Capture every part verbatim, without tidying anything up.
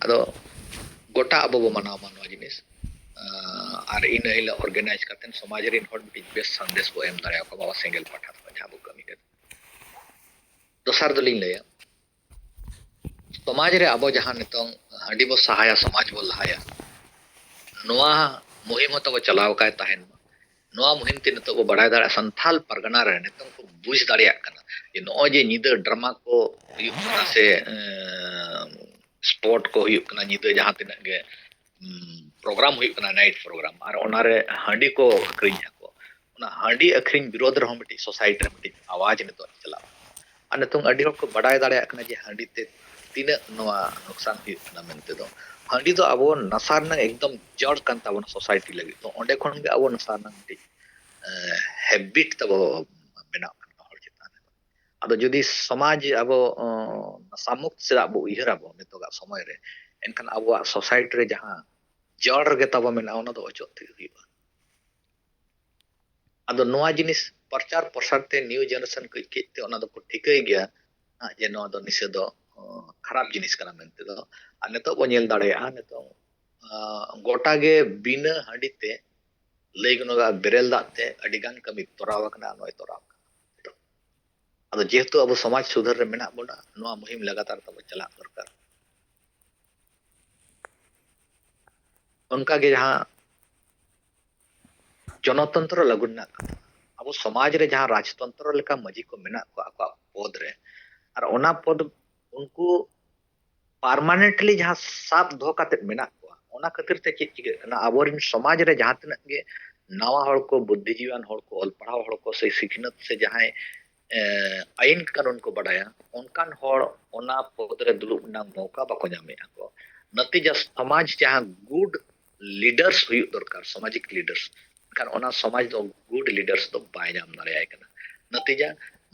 ᱟᱫᱚ ᱜᱚᱴᱟ ᱟᱵᱚ ᱵᱚ ᱢᱟᱱᱟᱣ ᱢᱟ ᱱᱚᱣᱟ ᱡᱤᱱᱤᱥ᱾ ᱟᱨ ᱤᱱᱟᱹ ᱦᱤᱞᱳᱜ ᱚᱨᱜᱟᱱᱟᱭᱤᱡᱽ ᱠᱟᱛᱮ ᱥᱚᱢᱟᱡᱽ ᱨᱮᱱ ᱦᱚᱲ ᱢᱤᱫᱴᱤᱡ ᱵᱮᱥ ᱥᱟᱸᱫᱮᱥ ᱵᱚ ᱮᱢ ᱫᱟᱲᱮᱭᱟᱠᱚᱣᱟ ᱵᱟᱵᱟ ᱥᱮᱸᱜᱮᱞ ᱯᱟᱦᱴᱟ ᱠᱷᱚᱱ ᱡᱟᱦᱟᱸ ᱵᱚ ᱠᱟᱹᱢᱤ ᱠᱟᱱᱟ᱾ ᱫᱚᱥᱟᱨ ᱫᱚᱞᱤᱧ ᱞᱟᱹᱭᱟ, ᱥᱚᱢᱟᱡᱽ ᱨᱮ ᱟᱵᱚ ᱡᱟᱦᱟᱸ ᱱᱤᱛᱚᱝ ᱦᱟᱺᱰᱤ ᱵᱚ ᱥᱟᱦᱟᱭᱟ, ᱥᱚᱢᱟᱡᱽ ᱵᱚ ᱞᱟᱦᱟᱭᱟ, ᱱᱚᱣᱟ ᱢᱩᱦᱤᱢ ᱦᱚᱸ ᱛᱟᱵᱚ ᱪᱟᱞᱟᱣ ᱟᱠᱟᱭ ᱛᱟᱦᱮᱱ ᱢᱟ᱾ ᱱᱚᱣᱟ ᱢᱩᱦᱤᱢ ᱛᱮ ᱱᱤᱛᱚᱜ ᱵᱚ ᱵᱟᱲᱟᱭ ᱫᱟᱲᱮᱭᱟᱜᱼᱟ, ᱥᱟᱱᱛᱷᱟᱞ ᱯᱟᱨᱜᱟᱱᱟ ᱨᱮ ᱱᱤᱛᱚᱝ ᱠᱚ ᱵᱩᱡᱽ ᱫᱟᱲᱮᱭᱟᱜ ᱠᱟᱱᱟ ᱡᱮ ᱱᱚᱜᱼᱚᱭ ᱡᱮ ᱧᱤᱫᱟᱹ ᱰᱨᱟᱢᱟ ᱠᱚ ᱦᱩᱭᱩᱜ ᱠᱟᱱᱟ ᱥᱮ ᱥᱯᱳᱨᱴ ᱠᱚ ᱦᱩᱭᱩᱜ ᱠᱟᱱᱟ, ᱧᱤᱫᱟᱹ ᱡᱟᱦᱟᱸ ᱛᱤᱱᱟᱹᱜ ᱜᱮ ᱯᱨᱳᱜᱨᱟᱢ ᱦᱩᱭᱩᱜ ᱠᱟᱱᱟ, ᱱᱟᱭᱤᱴ ᱯᱨᱳᱜᱨᱟᱢ, ᱟᱨ ᱚᱱᱟᱨᱮ ᱦᱟᱺᱰᱤ ᱠᱚ ᱟᱹᱠᱷᱨᱤᱧ ᱟᱠᱚ, ᱚᱱᱟ ᱦᱟᱺᱰᱤ ᱟᱹᱠᱷᱨᱤᱧ ᱵᱤᱨᱳᱫᱷ ᱨᱮᱦᱚᱸ ᱢᱤᱫᱴᱤᱡ ᱥᱳᱥᱟᱭᱴᱤ ᱨᱮ ᱢᱤᱫᱴᱤᱡ ᱟᱣᱟᱡᱽ ᱱᱤᱛᱚᱜ ᱪᱟᱞᱟᱜ ᱠᱟᱱᱟ᱾ ᱟᱨ ᱱᱤᱛᱚᱝ ᱟᱹᱰᱤ ᱦᱚᱲ ᱠᱚ ᱵᱟᱰᱟᱭ ᱫᱟᱲᱮᱭᱟᱜ ᱠᱟᱱᱟ ᱡᱮ ᱦᱟᱺᱰᱤ ᱛᱮ ᱛᱤᱱᱟᱹᱜ ᱱᱚᱣᱟ ᱱᱩᱠᱥᱟᱱ ᱦᱩᱭᱩᱜ ᱠᱟᱱᱟ ᱢᱮᱱᱛᱮ ᱫᱚ᱾ ᱦᱟᱺᱰᱤ ᱫᱚ ᱟᱵᱚ ᱱᱟᱥᱟ ᱨᱮᱱᱟᱜ ᱮᱠᱫᱚᱢ ᱡᱚᱲ ᱠᱟᱱ ᱛᱟᱵᱚᱱᱟ ᱥᱳᱥᱟᱭᱴᱤ ᱞᱟᱹᱜᱤᱫ ᱫᱚ᱾ ᱚᱸᱰᱮ ᱠᱷᱚᱱ ᱜᱮ ᱟᱵᱚ ᱱᱟᱥᱟ ᱨᱮᱱᱟᱜ ᱢᱤᱫᱴᱤᱡ ᱦᱮᱵᱤᱴ ᱛᱟᱵᱚ ᱵᱮᱱᱟᱜ ᱠᱟᱱᱟ ᱦᱚᱲ ᱪᱮᱛᱟᱱ ᱨᱮ᱾ ᱟᱫᱚ ᱡᱩᱫᱤ ᱥᱚᱢᱟᱡᱽ ᱟᱵᱚ ᱱᱟᱥᱟ ᱢᱩᱠᱛ ᱥᱮᱫ ᱵᱚ ᱩᱭᱦᱟᱹᱨ ᱟᱵᱚ ᱱᱤᱛᱚᱜᱟᱜ ᱥᱚᱢᱚᱭ ᱨᱮ, ᱮᱱᱠᱷᱟᱱ ᱟᱵᱚᱣᱟᱜ ᱥᱳᱥᱟᱭᱴᱤ ᱨᱮ ᱡᱟᱦᱟᱸ ᱡᱚᱲ ᱨᱮ ᱛᱟᱵᱚ ᱢᱮᱱᱟᱜᱼᱟ, ᱚᱱᱟ ᱫᱚ ᱚᱪᱚᱜ ᱛᱮᱜᱮ ᱦᱩᱭᱩᱜᱼᱟ᱾ ᱟᱫᱚ ᱱᱚᱣᱟ ᱡᱤᱱᱤᱥ ᱯᱨᱚᱪᱟᱨ ᱯᱨᱚᱥᱟᱨ ᱛᱮ ᱱᱤᱭᱩ ᱡᱮᱱᱟᱨᱮᱥᱚᱱ ᱠᱟᱹᱡ ᱠᱟᱹᱡ ᱛᱮ ᱚᱱᱟ ᱫᱚᱠᱚ ᱴᱷᱤᱠᱟᱹᱭ ᱜᱮᱭᱟ ᱦᱟᱸᱜ ᱡᱮ ᱱᱚᱣᱟ ᱫᱚ ᱱᱤᱥᱟᱹ ᱫᱚ ᱠᱷᱟᱨᱟᱯ ᱡᱤᱱᱤᱥ ᱠᱟᱱᱟ ᱢᱮᱱᱛᱮ ᱫᱚ᱾ ᱟᱨ ᱱᱤᱛᱚᱜ ᱵᱚ ᱧᱮᱞ ᱫᱟᱲᱮᱭᱟᱜᱼᱟ, ᱱᱤᱛᱚᱜ ᱜᱚᱴᱟ ᱜᱮ ᱵᱤᱱᱟᱹ ᱦᱟᱺᱰᱤ ᱛᱮ ᱞᱟᱹᱭ ᱜᱟᱱᱚᱜᱼᱟ ᱵᱮᱨᱮᱞ ᱫᱟᱜ ᱛᱮ ᱟᱹᱰᱤ ᱜᱟᱱ ᱠᱟᱹᱢᱤ ᱛᱚᱨᱟᱣ ᱟᱠᱟᱱᱟ, ᱱᱚᱜᱼᱚᱭ ᱛᱚᱨᱟᱣ ᱟᱠᱟᱱᱟ᱾ ᱟᱫᱚ ᱡᱮᱦᱮᱛᱩ ᱟᱵᱚ ᱥᱚᱢᱟᱡᱽ ᱥᱩᱫᱷᱟᱹᱨ ᱨᱮ ᱢᱮᱱᱟᱜ ᱵᱚᱱᱟ, ᱱᱚᱣᱟ ᱢᱩᱦᱤᱢ ᱞᱟᱜᱟᱛᱟᱨ ᱛᱟᱵᱚ ᱪᱟᱞᱟᱜ ᱫᱚᱨᱠᱟᱨ᱾ ᱚᱱᱠᱟᱜᱮ ᱡᱟᱦᱟᱸ ᱡᱚᱱᱚᱛᱚᱱᱛᱨᱚ ᱞᱟᱹᱜᱩ ᱨᱮᱱᱟᱜ ᱠᱟᱛᱷᱟ, ᱟᱵᱚ ᱥᱚᱢᱟᱡᱽ ᱨᱮ ᱡᱟᱦᱟᱸ ᱨᱟᱡᱽᱛᱚᱱᱛᱨᱚ ᱞᱮᱠᱟ ᱢᱟᱹᱡᱷᱤ ᱠᱚ ᱢᱮᱱᱟᱜ ᱠᱚᱣᱟ ᱟᱠᱚᱣᱟᱜ ᱯᱚᱫᱽ ᱨᱮ, ᱟᱨ ᱚᱱᱟ ᱯᱚᱫᱽ ᱩᱱᱠᱩ ᱯᱟᱨᱢᱟᱱᱮᱱᱴᱞᱤ ᱡᱟᱦᱟᱸ ᱥᱟᱵ ᱫᱚᱦᱚ ᱠᱟᱛᱮ ᱢᱮᱱᱟᱜ ᱠᱚᱣᱟ, ᱚᱱᱟ ᱠᱷᱟᱹᱛᱤᱨ ᱛᱮ ᱪᱮᱫ ᱪᱤᱠᱟᱹᱜ ᱠᱟᱱᱟ, ᱟᱵᱚᱨᱮᱱ ᱥᱚᱢᱟᱡᱽ ᱨᱮ ᱡᱟᱦᱟᱸ ᱛᱤᱱᱟᱹᱜ ᱜᱮ ᱱᱟᱣᱟ ᱦᱚᱲ ᱠᱚ, ᱵᱩᱫᱽᱫᱷᱤᱡᱤᱵᱤᱭᱟᱱ ᱦᱚᱲ ᱠᱚ, ᱚᱞ ᱯᱟᱲᱦᱟᱣ ᱦᱚᱲ ᱠᱚ, ᱥᱮ ᱥᱤᱠᱷᱱᱟᱹᱛ ᱥᱮ ᱡᱟᱦᱟᱸᱭ ᱟᱹᱭᱤᱱ ᱠᱟᱹᱱᱩᱱ ᱠᱚ ᱵᱟᱰᱟᱭᱟ, ᱚᱱᱠᱟᱱ ᱦᱚᱲ ᱚᱱᱟ ᱯᱚᱫᱽ ᱨᱮ ᱫᱩᱲᱩᱵ ᱨᱮᱱᱟᱜ ᱢᱚᱣᱠᱟ ᱵᱟᱠᱚ ᱧᱟᱢᱮᱫᱼᱟ ᱠᱚ᱾ ᱱᱟᱛᱤᱡᱟ ᱥᱚᱢᱟᱡᱽ ᱡᱟᱦᱟᱸ ᱜᱩᱰ ᱞᱤᱰᱟᱨᱥ ᱦᱩᱭᱩᱜ ᱫᱚᱨᱠᱟᱨ, ᱥᱟᱢᱟᱡᱤᱠ ᱞᱤᱰᱟᱨᱥ, ᱢᱮᱱᱠᱷᱟᱱ ᱚᱱᱟ ᱥᱚᱢᱟᱡᱽ ᱫᱚ ᱜᱩᱰ ᱞᱤᱰᱟᱨᱥ ᱫᱚ ᱵᱟᱭ ᱧᱟᱢ ᱫᱟᱲᱮᱭᱟᱭ ᱠᱟᱱᱟ᱾ ᱱᱟᱛᱤᱡᱟ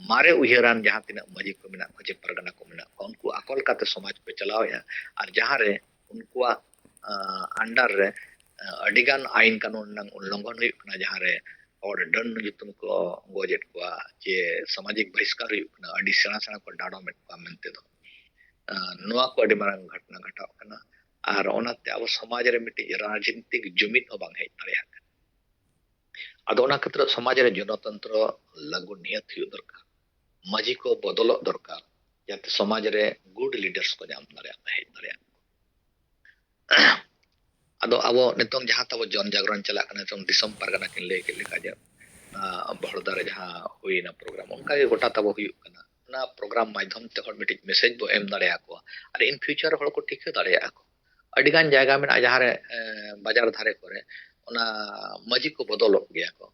ᱢᱟᱨᱮ ᱩᱭᱦᱟᱹᱨᱟᱱ ᱡᱟᱦᱟᱸ ᱛᱤᱱᱟᱹᱜ ᱢᱟᱹᱡᱷᱤ ᱠᱚ ᱢᱮᱱᱟᱜ ᱠᱚᱣᱟ ᱪᱮ ᱯᱟᱨᱜᱟᱱᱟ ᱠᱚ ᱢᱮᱱᱟᱜ ᱠᱚᱣᱟ, ᱩᱱᱠᱩ ᱟᱠᱚ ᱞᱮᱠᱟᱛᱮ ᱥᱚᱢᱟᱡᱽ ᱠᱚ ᱪᱟᱞᱟᱣᱮᱫᱼᱟ, ᱟᱨ ᱡᱟᱦᱟᱸ ᱨᱮ ᱩᱱᱠᱩᱣᱟᱜ ᱟᱱᱰᱟᱨ ᱨᱮ ᱟᱹᱰᱤᱜᱟᱱ ᱟᱭᱤᱱ ᱠᱟᱹᱱᱩᱱ ᱨᱮᱱᱟᱜ ᱩᱞᱞᱚᱝᱜᱷᱚᱱ ᱦᱩᱭᱩᱜ ᱠᱟᱱᱟ, ᱡᱟᱦᱟᱸ ᱨᱮ ᱦᱚᱲ ᱰᱟᱹᱱ ᱧᱩᱛᱩᱢ ᱠᱚ ᱜᱚᱡᱮᱫ ᱠᱚᱣᱟ ᱪᱮ ᱥᱟᱢᱟᱡᱤᱠ ᱵᱚᱦᱤᱥᱠᱟᱨ ᱦᱩᱭᱩᱜ ᱠᱟᱱᱟ, ᱟᱹᱰᱤ ᱥᱮᱬᱟ ᱥᱮᱬᱟ ᱠᱚ ᱰᱟᱰᱚᱢᱮᱫ ᱠᱚᱣᱟ ᱢᱮᱱᱛᱮ ᱫᱚ᱾ ᱟᱸ, ᱱᱚᱣᱟ ᱠᱚ ᱟᱹᱰᱤ ᱢᱟᱨᱟᱝ ᱜᱷᱚᱴᱚᱱᱟ ᱜᱷᱚᱴᱟᱣᱜ ᱠᱟᱱᱟ᱾ ᱟᱨ ᱚᱱᱟᱛᱮ ᱟᱵᱚ ᱥᱚᱢᱟᱡᱽ ᱨᱮ ᱢᱤᱫᱴᱤᱡ ᱨᱟᱡᱽᱱᱤᱛᱤᱠ ᱡᱩᱢᱤᱫ ᱦᱚᱸ ᱵᱟᱝ ᱦᱮᱡ ᱫᱟᱲᱮᱭᱟᱜ ᱠᱟᱱᱟ᱾ ᱟᱫᱚ ᱚᱱᱟ ᱠᱷᱟᱹᱛᱤᱨ ᱥᱚᱢᱟᱡᱽ ᱨᱮ ᱡᱚᱱᱚᱛᱚᱱᱛᱨᱚ ᱞᱟᱹᱜᱩ ᱱᱤᱦᱟᱹᱛ ᱦᱩᱭᱩᱜ ᱫᱚᱨᱠᱟᱨ, ᱢᱟᱹᱡᱷᱤ ᱠᱚ ᱵᱚᱫᱚᱞᱚᱜ ᱫᱚᱨᱠᱟᱨ, ᱡᱟᱛᱮ ᱥᱚᱢᱟᱡᱽ ᱨᱮ good leaders ᱠᱚ ᱧᱟᱢ ᱫᱟᱲᱮᱭᱟᱜ ᱢᱟ, ᱦᱮᱡ ᱫᱟᱲᱮᱭᱟᱜ ᱢᱟ᱾ ᱟᱫᱚ ᱟᱵᱚ ᱱᱤᱛᱚᱝ ᱡᱟᱦᱟᱸ ᱛᱟᱵᱚ ᱡᱚᱱ ᱡᱟᱜᱽᱨᱚᱱ ᱪᱟᱞᱟᱜ ᱠᱟᱱᱟ, ᱱᱤᱛᱚᱝ ᱫᱤᱥᱚᱢ ᱯᱟᱨᱜᱟᱱᱟ ᱠᱤᱱ ᱞᱟᱹᱭ ᱠᱮᱫ ᱞᱮᱠᱟ ᱡᱮ, ᱟᱸ, ᱵᱚᱦᱲᱫᱟ ᱨᱮ ᱡᱟᱦᱟᱸ ᱦᱩᱭᱱᱟ ᱯᱨᱳᱜᱨᱟᱢ, ᱚᱱᱠᱟ ᱜᱮ ᱜᱚᱴᱟ ᱛᱟᱵᱚ ᱦᱩᱭᱩᱜ ᱠᱟᱱᱟ᱾ ᱚᱱᱟ ᱯᱨᱳᱜᱨᱟᱢ ᱢᱟᱫᱽᱫᱷᱚᱢ ᱛᱮ ᱦᱚᱲ ᱢᱤᱫᱴᱤᱡ ᱢᱮᱥᱮᱡᱽ ᱵᱚ ᱮᱢ ᱫᱟᱲᱮᱭᱟᱠᱚᱣᱟ, ᱟᱨ in future ᱦᱚᱲ ᱠᱚ ᱴᱷᱤᱠᱟᱹ ᱫᱟᱲᱮᱭᱟᱜᱼᱟ ᱠᱚ᱾ ᱟᱹᱰᱤᱜᱟᱱ ᱡᱟᱭᱜᱟ ᱢᱮᱱᱟᱜᱼᱟ ᱡᱟᱦᱟᱸᱨᱮ, ᱮᱸ, ᱵᱟᱡᱟᱨ ᱫᱷᱟᱨᱮ ᱠᱚᱨᱮ ᱚᱱᱟ ᱢᱟᱹᱡᱷᱤ ᱠᱚ ᱵᱚᱫᱚᱞᱚᱜ ᱜᱮᱭᱟ ᱠᱚ,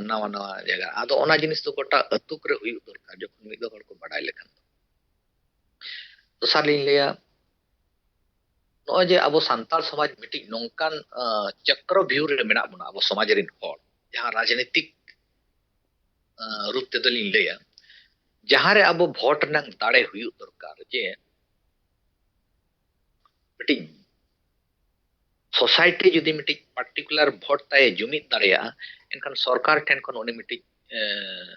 ᱱᱟᱣᱟ ᱱᱟᱣᱟ ᱡᱟᱭᱜᱟ᱾ ᱟᱫᱚ ᱚᱱᱟ ᱡᱤᱱᱤᱥ ᱫᱚ ᱜᱚᱴᱟ ᱟᱹᱛᱩ ᱠᱚᱨᱮ ᱦᱩᱭᱩᱜ ᱫᱚᱨᱠᱟᱨ, ᱡᱚᱠᱷᱚᱱ ᱢᱤᱫ ᱵᱟᱨ ᱦᱚᱲ ᱠᱚ ᱵᱟᱰᱟᱭ ᱞᱮᱠᱷᱟᱱ ᱫᱚ᱾ ᱫᱚᱥᱟᱨ ᱞᱤᱧ ᱞᱟᱹᱭᱟ, ᱱᱚᱜᱼᱚᱭ ᱡᱮ ᱟᱵᱚ ᱥᱟᱱᱛᱟᱲ ᱥᱚᱢᱟᱡᱽ ᱢᱤᱫᱴᱤᱡ ᱱᱚᱝᱠᱟᱱ, ᱟᱸ, ᱪᱚᱠᱨᱚ ᱵᱷᱤᱭᱩ ᱨᱮ ᱢᱮᱱᱟᱜ ᱵᱚᱱᱟ ᱟᱵᱚ ᱥᱚᱢᱟᱡᱽ ᱨᱮᱱ ᱦᱚᱲ, ᱡᱟᱦᱟᱸ ᱨᱟᱡᱽᱱᱤᱛᱤᱠ, ᱟᱸ, ᱨᱩᱯ ᱛᱮᱫᱚ ᱞᱤᱧ ᱞᱟᱹᱭᱟ, ᱡᱟᱦᱟᱸ ᱨᱮ ᱟᱵᱚ ᱵᱷᱳᱴ ᱨᱮᱱᱟᱜ ᱫᱟᱲᱮ ᱦᱩᱭᱩᱜ ᱫᱚᱨᱠᱟᱨ, ᱡᱮ ᱢᱤᱫᱴᱤᱡ ᱥᱳᱥᱟᱭᱴᱤ ᱡᱩᱫᱤ ᱢᱤᱫᱴᱤᱡ ᱯᱟᱨᱴᱤᱠᱩᱞᱟᱨ ᱵᱷᱳᱴ ᱛᱟᱭ ᱡᱩᱢᱤᱫ ᱫᱟᱲᱮᱭᱟᱜᱼᱟ, ᱮᱱᱠᱷᱟᱱ ᱥᱚᱨᱠᱟᱨ ᱴᱷᱮᱱ ᱠᱷᱚᱱ ᱩᱱᱤ ᱢᱤᱫᱴᱤᱡ, ᱮᱸ,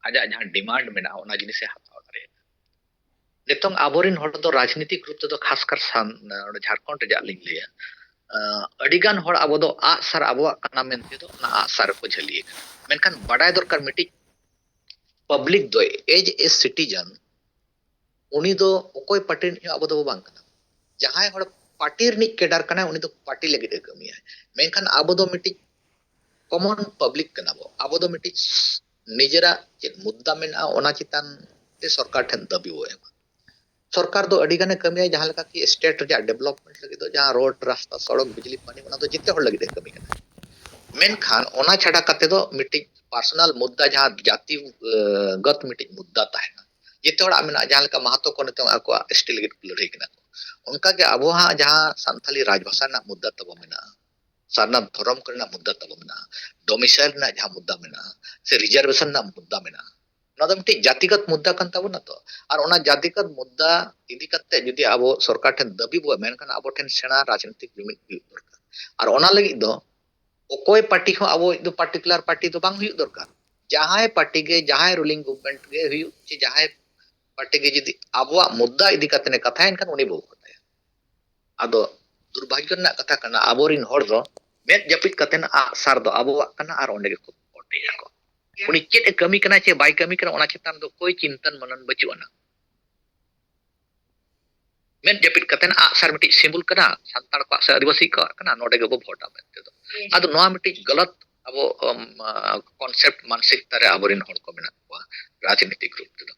ᱟᱡᱟᱜ ᱡᱟᱦᱟᱸ ᱰᱤᱢᱟᱱᱰ ᱢᱮᱱᱟᱜᱼᱟ, ᱚᱱᱟ ᱡᱤᱱᱤᱥᱮ ᱦᱟᱛᱟᱣ ᱫᱟᱲᱮᱭᱟᱜᱼᱟ᱾ ᱱᱤᱛᱚᱝ ᱟᱵᱚᱨᱮᱱ ᱦᱚᱲ ᱫᱚ ᱨᱟᱡᱽᱱᱤᱛᱤᱠ ᱨᱩᱯ ᱛᱮᱫᱚ ᱠᱷᱟᱥᱠᱟᱨ ᱥᱟᱱ-, ᱱᱚᱰᱮ ᱡᱷᱟᱲᱠᱷᱚᱸᱰ ᱨᱮᱭᱟᱜ ᱞᱤᱧ ᱞᱟᱹᱭᱟ, ᱟᱸ, ᱟᱹᱰᱤᱜᱟᱱ ᱦᱚᱲ ᱟᱵᱚ ᱫᱚ ᱟᱜᱼᱥᱟᱨ ᱟᱵᱚᱣᱟᱜ ᱠᱟᱱᱟ ᱢᱮᱱᱛᱮ ᱫᱚ ᱚᱱᱟ ᱟᱜᱼᱥᱟᱨ ᱨᱮᱠᱚ ᱡᱷᱟᱹᱞᱤ ᱟᱠᱟᱱᱟ᱾ ᱢᱮᱱᱠᱷᱟᱱ ᱵᱟᱰᱟᱭ ᱫᱚᱨᱠᱟᱨ, ᱢᱤᱫᱴᱤᱡ ᱯᱟᱵᱽᱞᱤᱠ ᱫᱚ as a citizen ᱩᱱᱤ ᱫᱚ ᱚᱠᱚᱭ ᱯᱟᱨᱴᱤ ᱨᱤᱱᱤᱡ ᱦᱚᱸ ᱟᱵᱚ ᱫᱚ ᱵᱟᱝ ᱠᱟᱱᱟ᱾ ᱡᱟᱦᱟᱸᱭ ᱦᱚᱲ ᱯᱟᱨᱴᱤ ᱨᱤᱱᱤᱡ ᱠᱮᱰᱟᱨ ᱠᱟᱱᱟᱭ, ᱩᱱᱤ ᱫᱚ ᱯᱟᱨᱴᱤ ᱞᱟᱹᱜᱤᱫ ᱮ ᱠᱟᱹᱢᱤᱭᱟᱭ᱾ ᱢᱮᱱᱠᱷᱟᱱ ᱟᱵᱚ ᱫᱚ ᱢᱤᱫᱴᱤᱡ ᱠᱚᱢᱚᱱ ᱯᱟᱵᱽᱞᱤᱠ ᱠᱟᱱᱟ ᱵᱚ᱾ ᱟᱵᱚ ᱫᱚ ᱢᱤᱫᱴᱤᱡ ᱱᱤᱡᱮᱨᱟᱜ ᱪᱮᱫ ᱢᱩᱫᱽᱫᱟ ᱢᱮᱱᱟᱜᱼᱟ, ᱚᱱᱟ ᱪᱮᱛᱟᱱ ᱛᱮ ᱥᱚᱨᱠᱟᱨ ᱴᱷᱮᱱ ᱫᱟᱹᱵᱤ ᱵᱚ ᱮᱢᱟ᱾ ᱥᱚᱨᱠᱟᱨ ᱫᱚ ᱟᱹᱰᱤ ᱜᱟᱱᱮ ᱠᱟᱹᱢᱤᱭᱟ, ᱡᱟᱦᱟᱸ ᱞᱮᱠᱟ ᱠᱤ ᱥᱴᱮᱴ ᱨᱮᱭᱟᱜ ᱰᱮᱵᱷᱞᱚᱯᱢᱮᱱᱴ ᱞᱟᱹᱜᱤᱫ ᱫᱚ ᱡᱟᱦᱟᱸ ᱨᱳᱰ, ᱨᱟᱥᱛᱟ, ᱥᱚᱲᱚᱠ, ᱵᱤᱡᱽᱞᱤ, ᱯᱟᱱᱤ, ᱚᱱᱟ ᱫᱚ ᱡᱮᱛᱮ ᱦᱚᱲ ᱞᱟᱹᱜᱤᱫ ᱮ ᱠᱟᱹᱢᱤ ᱠᱟᱱᱟ᱾ ᱢᱮᱱᱠᱷᱟᱱ ᱚᱱᱟ ᱪᱷᱟᱰᱟ ᱠᱟᱛᱮ ᱫᱚ ᱢᱤᱫᱴᱤᱡ ᱯᱟᱨᱥᱚᱱᱟᱞ ᱢᱩᱫᱽᱫᱟ, ᱡᱟᱦᱟᱸ ᱡᱟᱹᱛᱤ, ᱮ, ᱜᱚᱛ ᱢᱤᱫᱴᱤᱡ ᱢᱩᱫᱽᱫᱟ ᱛᱟᱦᱮᱱᱟ, ᱡᱮᱛᱮ ᱦᱚᱲᱟᱜ ᱢᱮᱱᱟᱜᱼᱟ᱾ ᱡᱟᱦᱟᱸ ᱞᱮᱠᱟ ᱢᱟᱦᱟᱛᱚ ᱠᱚ ᱱᱤᱛᱚᱝ ᱟᱠᱚᱣᱟᱜ ᱮᱥ ᱴᱤ ᱞᱟᱹᱜᱤᱫ ᱠᱚ ᱞᱟᱹᱲᱦᱟᱹᱭ ᱠᱟᱱᱟ ᱠᱚ, ᱚᱱᱠᱟᱜᱮ ᱟᱵᱚ ᱦᱟᱸᱜ ᱡᱟᱦᱟᱸ ᱥᱟᱱᱛᱟᱞᱤ ᱨᱟᱡᱽᱵᱷᱟᱥᱟ ᱨᱮᱱᱟᱜ ᱢᱩᱫᱽᱫᱟ ᱛᱟᱵᱚ ᱢᱮᱱᱟᱜᱼᱟ, ᱥᱟᱨᱱᱟ ᱫᱷᱚᱨᱚᱢ ᱠᱚᱨᱮᱱᱟᱜ ᱢᱩᱫᱽᱫᱟ ᱛᱟᱵᱚ ᱢᱮᱱᱟᱜᱼᱟ, ᱰᱚᱢᱤᱥᱟᱭᱤᱞ ᱨᱮᱱᱟᱜ ᱡᱟᱦᱟᱸ ᱢᱩᱫᱽᱫᱟ ᱢᱮᱱᱟᱜᱼᱟ, ᱥᱮ ᱨᱤᱡᱟᱨᱵᱷᱮᱥᱚᱱ ᱨᱮᱱᱟᱜ ᱢᱩᱫᱽᱫᱟ ᱢᱮᱱᱟᱜᱼᱟ, ᱚᱱᱟ ᱫᱚ ᱢᱤᱫᱴᱤᱡ ᱡᱟᱹᱛᱤᱜᱚᱛ ᱢᱩᱫᱽᱫᱟ ᱠᱟᱱ ᱛᱟᱵᱚᱱᱟ ᱛᱚ᱾ ᱟᱨ ᱚᱱᱟ ᱡᱟᱹᱛᱤᱜᱚᱛ ᱢᱩᱫᱽᱫᱟ ᱤᱫᱤ ᱠᱟᱛᱮ ᱡᱩᱫᱤ ᱟᱵᱚ ᱥᱚᱨᱠᱟᱨ ᱴᱷᱮᱱ ᱫᱟᱹᱵᱤ ᱵᱚ ᱮᱢᱟ, ᱮᱱᱠᱷᱟᱱ ᱟᱵᱚ ᱴᱷᱮᱱ ᱥᱮᱬᱟ ᱨᱟᱡᱽᱱᱤᱛᱤᱠ ᱡᱩᱢᱤᱫ ᱦᱩᱭᱩᱜ ᱫᱚᱨᱠᱟᱨ᱾ ᱟᱨ ᱚᱱᱟ ᱞᱟᱹᱜᱤᱫ ᱫᱚ ᱚᱠᱚᱭ ᱯᱟᱨᱴᱤ ᱦᱚᱸ ᱟᱵᱚ ᱫᱚ ᱯᱟᱨᱴᱤᱠᱩᱞᱟᱨ ᱯᱟᱨᱴᱤ ᱫᱚ ᱵᱟᱝ ᱦᱩᱭᱩᱜ ᱫᱚᱨᱠᱟᱨ᱾ ᱡᱟᱦᱟᱸᱭ ᱯᱟᱨᱴᱤ ᱜᱮ, ᱡᱟᱦᱟᱸᱭ ᱨᱩᱞᱤᱝ ᱜᱚᱵᱷᱢᱮᱱᱴ ᱜᱮ ᱦᱩᱭᱩᱜ, ᱪᱮ ᱡᱟᱦᱟᱸᱭ ᱯᱟᱨᱴᱤ ᱜᱮ ᱡᱩᱫᱤ ᱟᱵᱚᱣᱟᱜ ᱢᱩᱫᱽᱫᱟ ᱤᱫᱤ ᱠᱟᱛᱮ ᱮ ᱠᱟᱛᱷᱟᱭᱟ, ᱮᱱᱠᱷᱟᱱ ᱩᱱᱤ ᱵᱚ ᱵᱷᱳᱴ ᱟᱭᱟ᱾ ᱟᱫᱚ ᱫᱩᱨᱵᱷᱟᱜᱽᱭᱚ ᱨᱮᱱᱟᱜ ᱠᱟᱛᱷᱟ ᱠᱟᱱᱟ, ᱟᱵᱚᱨᱤᱱ ᱦᱚᱲ ᱫᱚ ᱢᱮᱫ ᱡᱟᱹᱯᱤᱫ ᱠᱟᱛᱮ ᱟᱜ ᱥᱟᱨ ᱫᱚ ᱟᱵᱚᱣᱟᱜ ᱠᱟᱱᱟ ᱟᱨ ᱚᱸᱰᱮ ᱜᱮᱠᱚ ᱵᱷᱳᱴᱮᱜᱼᱟ ᱠᱚ᱾ ᱩᱱᱤ ᱪᱮᱫ ᱮ ᱠᱟᱹᱢᱤ ᱠᱟᱱᱟ ᱪᱮ ᱵᱟᱭ ᱠᱟᱹᱢᱤ ᱠᱟᱱᱟ, ᱚᱱᱟ ᱪᱮᱛᱟᱱ ᱫᱚ ᱠᱳᱭ ᱪᱤᱱᱛᱟᱹᱱ ᱢᱟᱱᱟᱱ ᱵᱟᱹᱪᱩᱜ ᱟᱱᱟ᱾ ᱢᱮᱫ ᱡᱟᱹᱯᱤᱫ ᱠᱟᱛᱮ ᱟᱜ ᱥᱟᱨ ᱢᱤᱫᱴᱤᱡ ᱥᱤᱢᱵᱚᱞ ᱠᱟᱱᱟ, ᱥᱟᱱᱛᱟᱲ ᱠᱚᱣᱟᱜ ᱥᱮ ᱟᱹᱫᱤᱵᱟᱹᱥᱤ ᱠᱚᱣᱟᱜ ᱠᱟᱱᱟ, ᱱᱚᱰᱮ ᱜᱮᱵᱚ ᱵᱷᱳᱴᱟ ᱢᱮᱱᱛᱮ ᱫᱚ᱾ ᱟᱫᱚ ᱱᱚᱣᱟ ᱢᱤᱫᱴᱤᱡ ᱜᱟᱞᱟᱛ ᱟᱵᱚ ᱠᱚᱱᱥᱮᱯᱴ ᱢᱟᱱᱥᱤᱠᱛᱟ ᱨᱮ ᱟᱵᱚᱨᱮᱱ ᱦᱚᱲ ᱠᱚ ᱢᱮᱱᱟᱜ ᱠᱚᱣᱟ ᱨᱟᱡᱽᱱᱤᱛᱤᱠ ᱨᱩᱯ ᱛᱮᱫᱚ᱾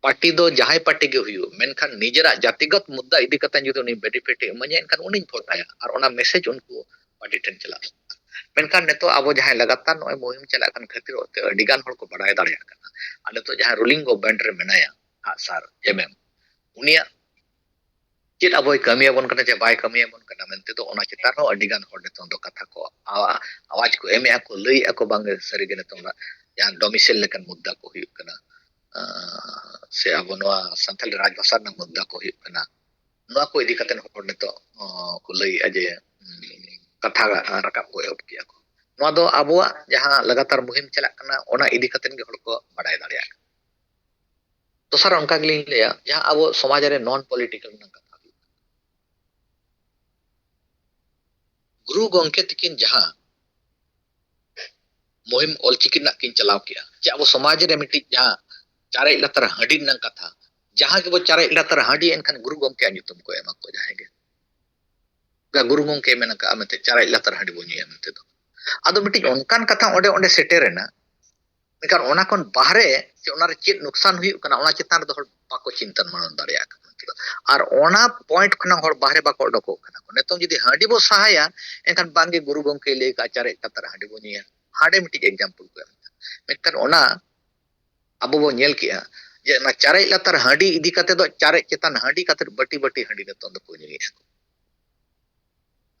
ᱯᱟᱨᱴᱤ ᱫᱚ ᱡᱟᱦᱟᱸᱭ ᱯᱟᱨᱴᱤ ᱜᱮ ᱦᱩᱭᱩᱜ, ᱢᱮᱱᱠᱷᱟᱱ ᱱᱤᱡᱮᱨᱟᱜ ᱡᱟᱹᱛᱤᱜᱚᱛ ᱢᱩᱫᱽᱫᱟ ᱤᱫᱤ ᱠᱟᱛᱮ ᱡᱩᱫᱤ ᱩᱱᱤ ᱵᱮᱱᱤᱯᱷᱤᱴ ᱮ ᱤᱢᱟᱹᱧᱟ, ᱮᱱᱠᱷᱟᱱ ᱩᱱᱤᱧ ᱵᱷᱳᱴ ᱟᱭᱟ ᱟᱨ ᱚᱱᱟ ᱢᱮᱥᱮᱡᱽ ᱩᱱᱠᱩ ᱯᱟᱨᱴᱤ ᱴᱷᱮᱱ ᱪᱟᱞᱟᱜᱼᱟ᱾ ᱢᱮᱱᱠᱷᱟᱱ ᱱᱤᱛᱚᱜ ᱟᱵᱚ ᱡᱟᱦᱟᱸᱭ ᱞᱟᱜᱟᱛᱟᱨ ᱱᱚᱜᱼᱚᱭ ᱢᱩᱦᱤᱢ ᱪᱟᱞᱟᱜ ᱠᱟᱱ ᱠᱷᱟᱹᱛᱤᱨ ᱚᱛᱮ ᱟᱹᱰᱤ ᱜᱟᱱ ᱦᱚᱲ ᱠᱚ ᱵᱟᱲᱟᱭ ᱫᱟᱲᱮᱭᱟᱜ ᱠᱟᱱᱟ᱾ ᱟᱨ ᱱᱤᱛᱚᱜ ᱡᱟᱦᱟᱸᱭ ᱨᱩᱞᱤᱝ ᱜᱚᱵᱷᱢᱮᱱᱴ ᱨᱮ ᱢᱮᱱᱟᱭᱟ, ᱟᱜ ᱥᱟᱨ ᱮᱢ ᱮᱢ, ᱩᱱᱤᱭᱟᱜ ᱪᱮᱫ ᱟᱵᱚᱭ ᱠᱟᱹᱢᱤᱭᱟᱵᱚᱱ ᱠᱟᱱᱟ ᱪᱮ ᱵᱟᱭ ᱠᱟᱹᱢᱤᱭᱟᱵᱚᱱ ᱠᱟᱱᱟ ᱢᱮᱱᱛᱮ ᱫᱚ, ᱚᱱᱟ ᱪᱮᱛᱟᱱ ᱦᱚᱸ ᱟᱹᱰᱤ ᱜᱟᱱ ᱦᱚᱲ ᱱᱤᱛᱚᱝ ᱫᱚ ᱠᱟᱛᱷᱟ ᱠᱚ ᱟᱣᱟ-, ᱟᱣᱟᱡᱽ ᱠᱚ ᱮᱢᱮᱜᱼᱟ ᱠᱚ, ᱞᱟᱹᱭᱮᱜᱼᱟ ᱠᱚ, ᱵᱟᱝ ᱥᱟᱹᱨᱤᱜᱮ ᱱᱤᱛᱚᱝ ᱫᱚ ᱡᱟᱦᱟᱸ ᱰᱚᱢᱤᱥᱮᱞ ᱞᱮᱠᱟᱱ ᱢᱩᱫᱽᱫᱟ ᱠᱚ ᱦᱩᱭᱩᱜ ᱠᱟᱱᱟ, ᱟᱸ, ᱥᱮ ᱟᱵᱚ ᱱᱚᱣᱟ ᱥᱟᱱᱛᱟᱲᱤ ᱨᱟᱡᱽᱵᱷᱟᱥᱟ ᱨᱮᱱᱟᱜ ᱢᱩᱫᱽᱫᱟ ᱠᱚ ᱦᱩᱭᱩᱜ ᱠᱟᱱᱟ, ᱱᱚᱣᱟ ᱠᱚ ᱤᱫᱤ ᱠᱟᱛᱮ ᱦᱚᱲ ᱱᱤᱛᱚᱜ, ᱟᱸ, ᱠᱚ ᱞᱟᱹᱭᱮᱜᱼᱟ ᱡᱮ, ᱩᱸ, ᱠᱟᱛᱷᱟ ᱨᱟᱠᱟᱵ ᱠᱚ ᱮᱦᱚᱵ ᱠᱮᱜᱼᱟ ᱠᱚ᱾ ᱱᱚᱣᱟ ᱫᱚ ᱟᱵᱚᱣᱟᱜ ᱡᱟᱦᱟᱸ ᱞᱟᱜᱟᱛᱟᱨ ᱢᱩᱦᱤᱢ ᱪᱟᱞᱟᱜ ᱠᱟᱱᱟ, ᱚᱱᱟ ᱤᱫᱤ ᱠᱟᱛᱮ ᱜᱮ ᱦᱚᱲ ᱠᱚ ᱵᱟᱰᱟᱭ ᱫᱟᱲᱮᱭᱟᱜ ᱠᱟᱱᱟ᱾ ᱫᱚᱥᱟᱨ ᱚᱱᱠᱟ ᱜᱮᱞᱤᱧ ᱞᱟᱹᱭᱟ, ᱡᱟᱦᱟᱸ ᱟᱵᱚ ᱥᱚᱢᱟᱡᱽ ᱨᱮ ᱱᱚᱱ ᱯᱚᱞᱤᱴᱤᱠᱟᱞ ᱨᱮᱱᱟᱜ ᱠᱟᱛᱷᱟ ᱦᱩᱭᱩᱜ ᱠᱟᱱᱟ, ᱜᱩᱨᱩ ᱜᱚᱢᱠᱮ ᱛᱟᱹᱠᱤᱱ ᱡᱟᱦᱟᱸ ᱢᱩᱦᱤᱢ ᱚᱞᱪᱤᱠᱤ ᱨᱮᱱᱟᱜ ᱠᱤᱱ ᱪᱟᱞᱟᱣ ᱠᱮᱜᱼᱟ, ᱪᱮ ᱟᱵᱚ ᱥᱚᱢᱟᱡᱽ ᱨᱮ ᱢᱤᱫᱴᱤᱡ ᱡᱟᱦᱟᱸ ᱪᱟᱨᱮᱡ ᱞᱟᱛᱟᱨ ᱦᱟᱺᱰᱤ ᱨᱮᱱᱟᱜ ᱠᱟᱛᱷᱟ, ᱡᱟᱦᱟᱸ ᱜᱮᱵᱚ ᱪᱟᱨᱮᱡ ᱞᱟᱛᱟᱨ ᱦᱟᱺᱰᱤ, ᱮᱱᱠᱷᱟᱱ ᱜᱩᱨᱩ ᱜᱚᱢᱠᱮᱭᱟᱜ ᱧᱩᱛᱩᱢ ᱠᱚ ᱮᱢᱟ ᱠᱚ ᱡᱟᱦᱟᱸᱭ ᱜᱮ᱾ ᱜᱩᱨᱩ ᱜᱚᱢᱠᱮ ᱢᱮᱱ ᱟᱠᱟᱫᱼᱟ ᱢᱮᱱᱛᱮ ᱪᱟᱨᱮᱡ ᱞᱟᱛᱟᱨ ᱦᱟᱺᱰᱤ ᱵᱚᱱ ᱧᱩᱭᱟ ᱢᱮᱱᱛᱮ ᱫᱚ᱾ ᱟᱫᱚ ᱢᱤᱫᱴᱤᱡ ᱚᱱᱠᱟᱱ ᱠᱟᱛᱷᱟ ᱚᱸᱰᱮ, ᱚᱸᱰᱮ ᱥᱮᱴᱮᱨᱮᱱᱟ, ᱢᱮᱱᱠᱷᱟᱱ ᱚᱱᱟ ᱠᱷᱚᱱ ᱵᱟᱦᱨᱮ ᱪᱮ ᱚᱱᱟᱨᱮ ᱪᱮᱫ ᱱᱩᱠᱥᱟᱱ ᱦᱩᱭᱩᱜ ᱠᱟᱱᱟ, ᱚᱱᱟ ᱪᱮᱛᱟᱱ ᱨᱮᱫᱚ ᱦᱚᱲ ᱵᱟᱠᱚ ᱪᱤᱱᱛᱟᱹ ᱢᱟᱱᱚᱱ ᱫᱟᱲᱮᱭᱟᱜ ᱠᱟᱱᱟ ᱢᱮᱱᱛᱮ ᱫᱚ᱾ ᱟᱨ ᱚᱱᱟ ᱯᱚᱭᱮᱱᱴ ᱠᱷᱚᱱᱟᱜ ᱦᱚᱲ ᱵᱟᱦᱨᱮ ᱵᱟᱠᱚ ᱚᱰᱚᱠᱚᱜ ᱠᱟᱱᱟ ᱠᱚ᱾ ᱱᱤᱛᱚᱝ ᱡᱩᱫᱤ ᱦᱟᱺᱰᱤ ᱵᱚ ᱥᱟᱦᱟᱭᱟ, ᱮᱱᱠᱷᱟᱱ ᱵᱟᱝᱜᱮ ᱜᱩᱨᱩ ᱜᱚᱢᱠᱮᱭ ᱞᱟᱹᱭ ᱠᱟᱜᱼᱟ ᱪᱟᱨᱮᱡ ᱞᱟᱛᱟᱨ ᱦᱟᱺᱰᱤ ᱵᱚ ᱧᱩᱭᱟ᱾ ᱦᱟᱸᱰᱮ ᱢᱤᱫᱴᱤᱡ ᱮᱠᱡᱟᱢᱯᱚᱞ ᱠᱚ ᱮᱢ ᱠᱟᱜᱼᱟ᱾ ᱢᱮᱱᱠᱷᱟᱱ ᱚᱱᱟ ᱟᱵᱚ ᱵᱚ ᱧᱮᱞ ᱠᱮᱜᱼᱟ ᱡᱮ ᱚᱱᱟ ᱪᱟᱨᱮᱡ ᱞᱟᱛᱟᱨ ᱦᱟᱺᱰᱤ ᱤᱫᱤ ᱠᱟᱛᱮ ᱫᱚ ᱪᱟᱨᱮᱡ ᱪᱮᱛᱟᱱ ᱦᱟᱺᱰᱤ ᱠᱟᱛᱮ ᱵᱟᱹᱴᱤ ᱵᱟᱹᱴᱤ ᱦᱟᱺᱰᱤ ᱱᱤᱛᱚᱝ ᱫᱚᱠᱚ ᱧᱩᱭᱮᱫᱼᱟ ᱠᱚ᱾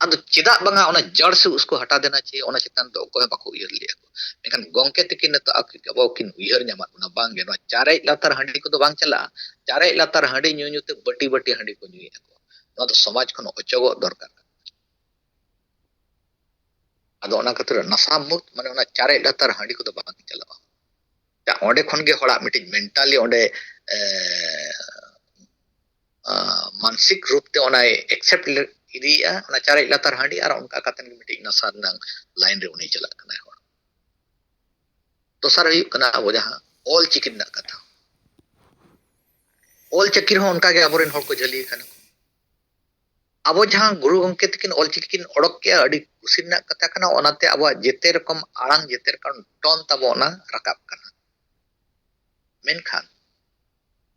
ᱟᱫᱚ ᱪᱮᱫᱟᱜ ᱵᱟᱝᱟ ᱚᱱᱟ ᱡᱟᱲ ᱥᱮ ᱩᱥᱠᱩ ᱦᱟᱴᱟ ᱫᱮᱱᱟ ᱪᱮ ᱚᱱᱟ ᱪᱮᱛᱟᱱ ᱫᱚ ᱚᱠᱚᱭ ᱦᱚᱸ ᱵᱟᱠᱚ ᱩᱭᱦᱟᱹᱨ ᱞᱮᱫᱼᱟ ᱠᱚ᱾ ᱢᱮᱱᱠᱷᱟᱱ ᱜᱚᱢᱠᱮ ᱛᱟᱹᱠᱤᱱ ᱱᱤᱛᱚᱜ ᱟᱠᱚ, ᱟᱵᱚ ᱠᱤᱱ ᱩᱭᱦᱟᱹᱨ ᱧᱟᱢᱟᱫ ᱵᱚᱱᱟ, ᱵᱟᱝᱜᱮ ᱱᱚᱣᱟ ᱪᱟᱨᱮᱡ ᱞᱟᱛᱟᱨ ᱦᱟᱺᱰᱤ ᱠᱚᱫᱚ ᱵᱟᱝ ᱪᱟᱞᱟᱜᱼᱟ᱾ ᱪᱟᱨᱮᱡ ᱞᱟᱛᱟᱨ ᱦᱟᱺᱰᱤ ᱧᱩ ᱧᱩ ᱛᱮ ᱵᱟᱹᱴᱤ ᱵᱟᱹᱴᱤ ᱦᱟᱺᱰᱤ ᱠᱚ ᱧᱩᱭᱮᱫᱼᱟ ᱠᱚ᱾ ᱱᱚᱣᱟ ᱫᱚ ᱥᱚᱢᱟᱡᱽ ᱠᱷᱚᱱ ᱚᱪᱚᱜᱚᱜ ᱫᱚᱨᱠᱟᱨ ᱠᱟᱱᱟ᱾ ᱟᱫᱚ ᱚᱱᱟ ᱠᱷᱟᱹᱛᱤᱨ ᱱᱟᱥᱟ ᱢᱩᱠᱛ ᱢᱟᱱᱮ ᱚᱱᱟ ᱪᱟᱨᱮᱡ ᱞᱟᱛᱟᱨ ᱦᱟᱺᱰᱤ ᱠᱚᱫᱚ ᱵᱟᱝ ᱪᱟᱞᱟᱜᱼᱟ᱾ ᱚᱸᱰᱮ ᱠᱷᱚᱱ ᱜᱮ ᱦᱚᱲᱟᱜ ᱢᱤᱫᱴᱤᱡ mentally ᱚᱸᱰᱮ ᱮ, ᱟ, ᱢᱟᱱᱥᱤᱠ ᱨᱩᱯ ᱛᱮ ᱚᱱᱟᱭ accept ᱤᱫᱤᱭᱮᱫᱼᱟ, ᱚᱱᱟ ᱪᱟᱨᱮᱡ ᱞᱟᱛᱟᱨ ᱦᱟᱺᱰᱤ, ᱟᱨ ᱚᱱᱠᱟ ᱠᱟᱛᱮ ᱜᱮ ᱢᱤᱫᱴᱤᱡ ᱱᱟᱥᱟ ᱨᱮᱱᱟᱜ line ᱨᱮ ᱩᱱᱤ ᱪᱟᱞᱟᱜ ᱠᱟᱱᱟᱭ ᱦᱚᱲ᱾ ᱫᱚᱥᱟᱨ ᱦᱩᱭᱩᱜ ᱠᱟᱱᱟ ᱟᱵᱚ ᱡᱟᱦᱟᱸ ᱚᱞ ᱪᱤᱠᱤ ᱨᱮᱱᱟᱜ ᱠᱟᱛᱷᱟ, ᱚᱞ ᱪᱤᱠᱤ ᱨᱮᱦᱚᱸ ᱚᱱᱠᱟ ᱜᱮ ᱟᱵᱚᱨᱮᱱ ᱦᱚᱲ ᱠᱚ ᱡᱷᱟᱹᱞᱤ ᱟᱠᱟᱱᱟ᱾ ᱟᱵᱚ ᱡᱟᱦᱟᱸ ᱜᱩᱨᱩ ᱜᱚᱢᱠᱮ ᱛᱟᱹᱠᱤᱱ ᱚᱞ ᱪᱤᱠᱤ ᱠᱤᱱ ᱚᱰᱚᱠ ᱠᱮᱜᱼᱟ, ᱟᱹᱰᱤ ᱠᱩᱥᱤ ᱨᱮᱱᱟᱜ ᱠᱟᱛᱷᱟ ᱠᱟᱱᱟ᱾ ᱚᱱᱟᱛᱮ ᱟᱵᱚᱣᱟᱜ ᱡᱮᱛᱮ ᱨᱚᱠᱚᱢ ᱟᱲᱟᱝ, ᱡᱮᱛᱮ ᱨᱚᱠᱚᱢ tone ᱛᱟᱵᱚ ᱚᱱᱟ ᱨᱟᱠᱟᱵ ᱠᱟᱱᱟ᱾ ᱢᱮᱱᱠᱷᱟᱱ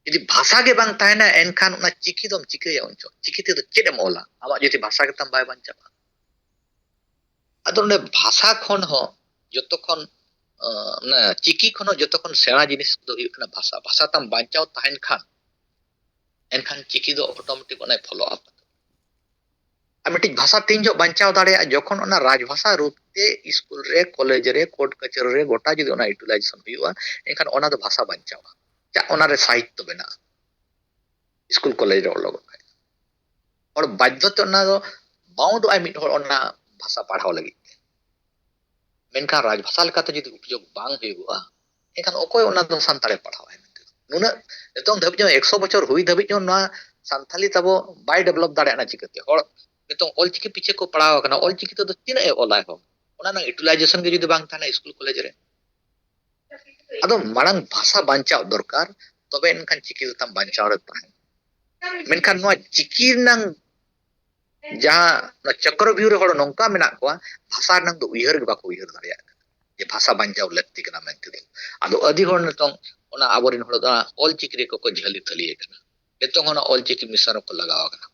ᱡᱩᱫᱤ ᱵᱷᱟᱥᱟ ᱜᱮ ᱵᱟᱝ ᱛᱟᱦᱮᱱᱟ, ᱮᱱᱠᱷᱟᱱ ᱚᱱᱟ ᱪᱤᱠᱤ ᱫᱚᱢ ᱪᱤᱠᱟᱹᱭᱟ ᱩᱱ ᱡᱚᱦᱚᱜ? ᱪᱤᱠᱤ ᱛᱮᱫᱚ ᱪᱮᱫ ᱮᱢ ᱚᱞᱟ? ᱟᱢᱟᱜ ᱡᱩᱫᱤ ᱵᱷᱟᱥᱟ ᱜᱮᱛᱟᱢ ᱵᱟᱭ ᱵᱟᱧᱪᱟᱜᱼᱟ᱾ ᱟᱫᱚ ᱚᱸᱰᱮ ᱵᱷᱟᱥᱟ ᱠᱷᱚᱱ ᱦᱚᱸ ᱡᱚᱛᱚ ᱠᱷᱚᱱ, ᱟᱸ, ᱚᱱᱟ ᱪᱤᱠᱤ ᱠᱷᱚᱱ ᱦᱚᱸ ᱡᱚᱛᱚ ᱠᱷᱚᱱ ᱥᱮᱬᱟ ᱡᱤᱱᱤᱥ ᱫᱚ ᱦᱩᱭᱩᱜ ᱠᱟᱱᱟ ᱵᱷᱟᱥᱟ᱾ ᱵᱷᱟᱥᱟ ᱛᱟᱢ ᱵᱟᱧᱪᱟᱣ ᱛᱟᱦᱮᱱ ᱠᱷᱟᱱ, ᱮᱱᱠᱷᱟᱱ ᱪᱤᱠᱤ ᱫᱚ automatic ᱚᱱᱟᱭ follow up᱾ ᱟᱨ ᱢᱤᱫᱴᱤᱡ ᱵᱷᱟᱥᱟ ᱛᱤᱱ ᱡᱚᱦᱚᱜ ᱵᱟᱧᱪᱟᱣ ᱫᱟᱲᱮᱭᱟᱜᱼᱟ? ᱡᱚᱠᱷᱚᱱ ᱚᱱᱟ ᱨᱟᱡᱽ ᱵᱷᱟᱥᱟ ᱨᱩᱯ ᱛᱮ ᱥᱠᱩᱞ ᱨᱮ, ᱠᱚᱞᱮᱡᱽ ᱨᱮ, ᱠᱳᱨᱴ ᱠᱟᱪᱷᱟᱹᱨᱤ ᱨᱮ ᱜᱚᱴᱟ ᱡᱩᱫᱤ ᱚᱱᱟ utilization ᱦᱩᱭᱩᱜᱼᱟ, ᱮᱱᱠᱷᱟᱱ ᱚᱱᱟ ᱫᱚ ᱵᱷᱟᱥᱟ ᱵᱟᱧᱪᱟᱣᱟ᱾ ᱪᱟᱜ, ᱚᱱᱟ ᱨᱮ ᱥᱟᱦᱤᱛᱛᱚ ᱵᱮᱱᱟᱜᱼᱟ᱾ ᱥᱠᱩᱞ ᱠᱚᱞᱮᱡᱽ ᱨᱮ ᱚᱞᱚᱜᱚᱜ ᱠᱷᱟᱡ, ᱦᱚᱲ ᱵᱟᱫᱽᱫᱷᱚ ᱛᱮ ᱚᱱᱟ ᱫᱚ bound ᱚᱜᱼᱟᱭ ᱢᱤᱫ ᱦᱚᱲ ᱚᱱᱟ ᱵᱷᱟᱥᱟ ᱯᱟᱲᱦᱟᱣ ᱞᱟᱹᱜᱤᱫ ᱛᱮ᱾ ᱢᱮᱱᱠᱷᱟᱱ ᱨᱟᱡᱽ ᱵᱷᱟᱥᱟ ᱞᱮᱠᱟᱛᱮ ᱡᱩᱫᱤ ᱩᱯᱭᱳᱜᱽ ᱵᱟᱝ ᱦᱩᱭᱩᱜᱚᱜᱼᱟ, ᱮᱱᱠᱷᱟᱱ ᱚᱠᱚᱭ ᱚᱱᱟ ᱫᱚ ᱥᱟᱱᱛᱟᱲᱮ ᱯᱟᱲᱦᱟᱣᱟᱭ ᱢᱮᱱᱛᱮ? ᱱᱩᱱᱟᱹᱜ ᱱᱤᱛᱚᱝ ᱫᱷᱟᱹᱵᱤᱡ ᱦᱚᱸ, ᱮᱠᱥᱚ ᱵᱚᱪᱷᱚᱨ ᱦᱩᱭ ᱫᱷᱟᱹᱵᱤᱡ ᱦᱚᱸ ᱱᱚᱣᱟ ᱥᱟᱱᱛᱷᱟᱞᱤ ᱛᱟᱵᱚ ᱵᱟᱭ develop ᱫᱟᱲᱮᱭᱟᱜᱼᱟ ᱪᱤᱠᱟᱹᱛᱮ? ᱦᱚᱲ ᱱᱤᱛᱚᱝ ᱚᱞᱪᱤᱠᱤ ᱯᱤᱪᱷᱟᱹ ᱠᱚ ᱯᱟᱲᱟᱣ ᱟᱠᱟᱱᱟ, ᱚᱞᱪᱤᱠᱤ ᱛᱮᱫᱚ ᱛᱤᱱᱟᱹᱜ ᱮ ᱚᱞᱟᱭ ᱦᱚᱸ? ᱚᱱᱟ ᱨᱮᱱᱟᱜ utilization ᱜᱮ ᱡᱩᱫᱤ ᱵᱟᱝ ᱛᱟᱦᱮᱱᱟ ᱥᱠᱩᱞ ᱠᱚᱞᱮᱡᱽ ᱨᱮ, ᱟᱫᱚ ᱢᱟᱲᱟᱝ ᱵᱷᱟᱥᱟ ᱵᱟᱧᱪᱟᱣ ᱫᱚᱨᱠᱟᱨ, ᱛᱚᱵᱮ ᱮᱱᱠᱷᱟᱱ ᱪᱤᱠᱤ ᱫᱚ ᱛᱟᱢ ᱵᱟᱧᱪᱟᱣ ᱨᱮ ᱛᱟᱦᱮᱱᱟ᱾ ᱢᱮᱱᱠᱷᱟᱱ ᱱᱚᱣᱟ ᱪᱤᱠᱤ ᱨᱮᱱᱟᱝ ᱡᱟᱦᱟᱸ ᱱᱚᱣᱟ ᱪᱚᱠᱨᱚᱵᱤᱭᱩᱦ ᱨᱮ ᱦᱚᱲ ᱱᱚᱝᱠᱟ ᱢᱮᱱᱟᱜ ᱠᱚᱣᱟ, ᱵᱷᱟᱥᱟ ᱨᱮᱱᱟᱝ ᱫᱚ ᱩᱭᱦᱟᱹᱨ ᱜᱮ ᱵᱟᱠᱚ ᱩᱭᱦᱟᱹᱨ ᱫᱟᱲᱮᱭᱟᱜ ᱠᱟᱱᱟ ᱡᱮ ᱵᱷᱟᱥᱟ ᱵᱟᱧᱪᱟᱣ ᱞᱟᱹᱠᱛᱤ ᱠᱟᱱᱟ ᱢᱮᱱᱛᱮ ᱫᱚ᱾ ᱟᱫᱚ ᱟᱹᱰᱤ ᱦᱚᱲ ᱱᱤᱛᱚᱝ ᱚᱱᱟ ᱟᱵᱚᱨᱮᱱ ᱦᱚᱲ ᱫᱚ ᱚᱱᱟ ᱚᱞ ᱪᱤᱠᱤ ᱨᱮᱠᱚ ᱠᱚ ᱡᱷᱟᱹᱞᱤ ᱛᱷᱟᱹᱞᱤ ᱟᱠᱟᱱᱟ᱾ ᱱᱤᱛᱚᱝ ᱦᱚᱸ ᱚᱱᱟ ᱚᱞ ᱪᱤᱠᱤ ᱢᱤᱥᱚᱱ ᱨᱮᱠᱚ ᱞᱟᱜᱟᱣ ᱟᱠᱟᱱᱟ᱾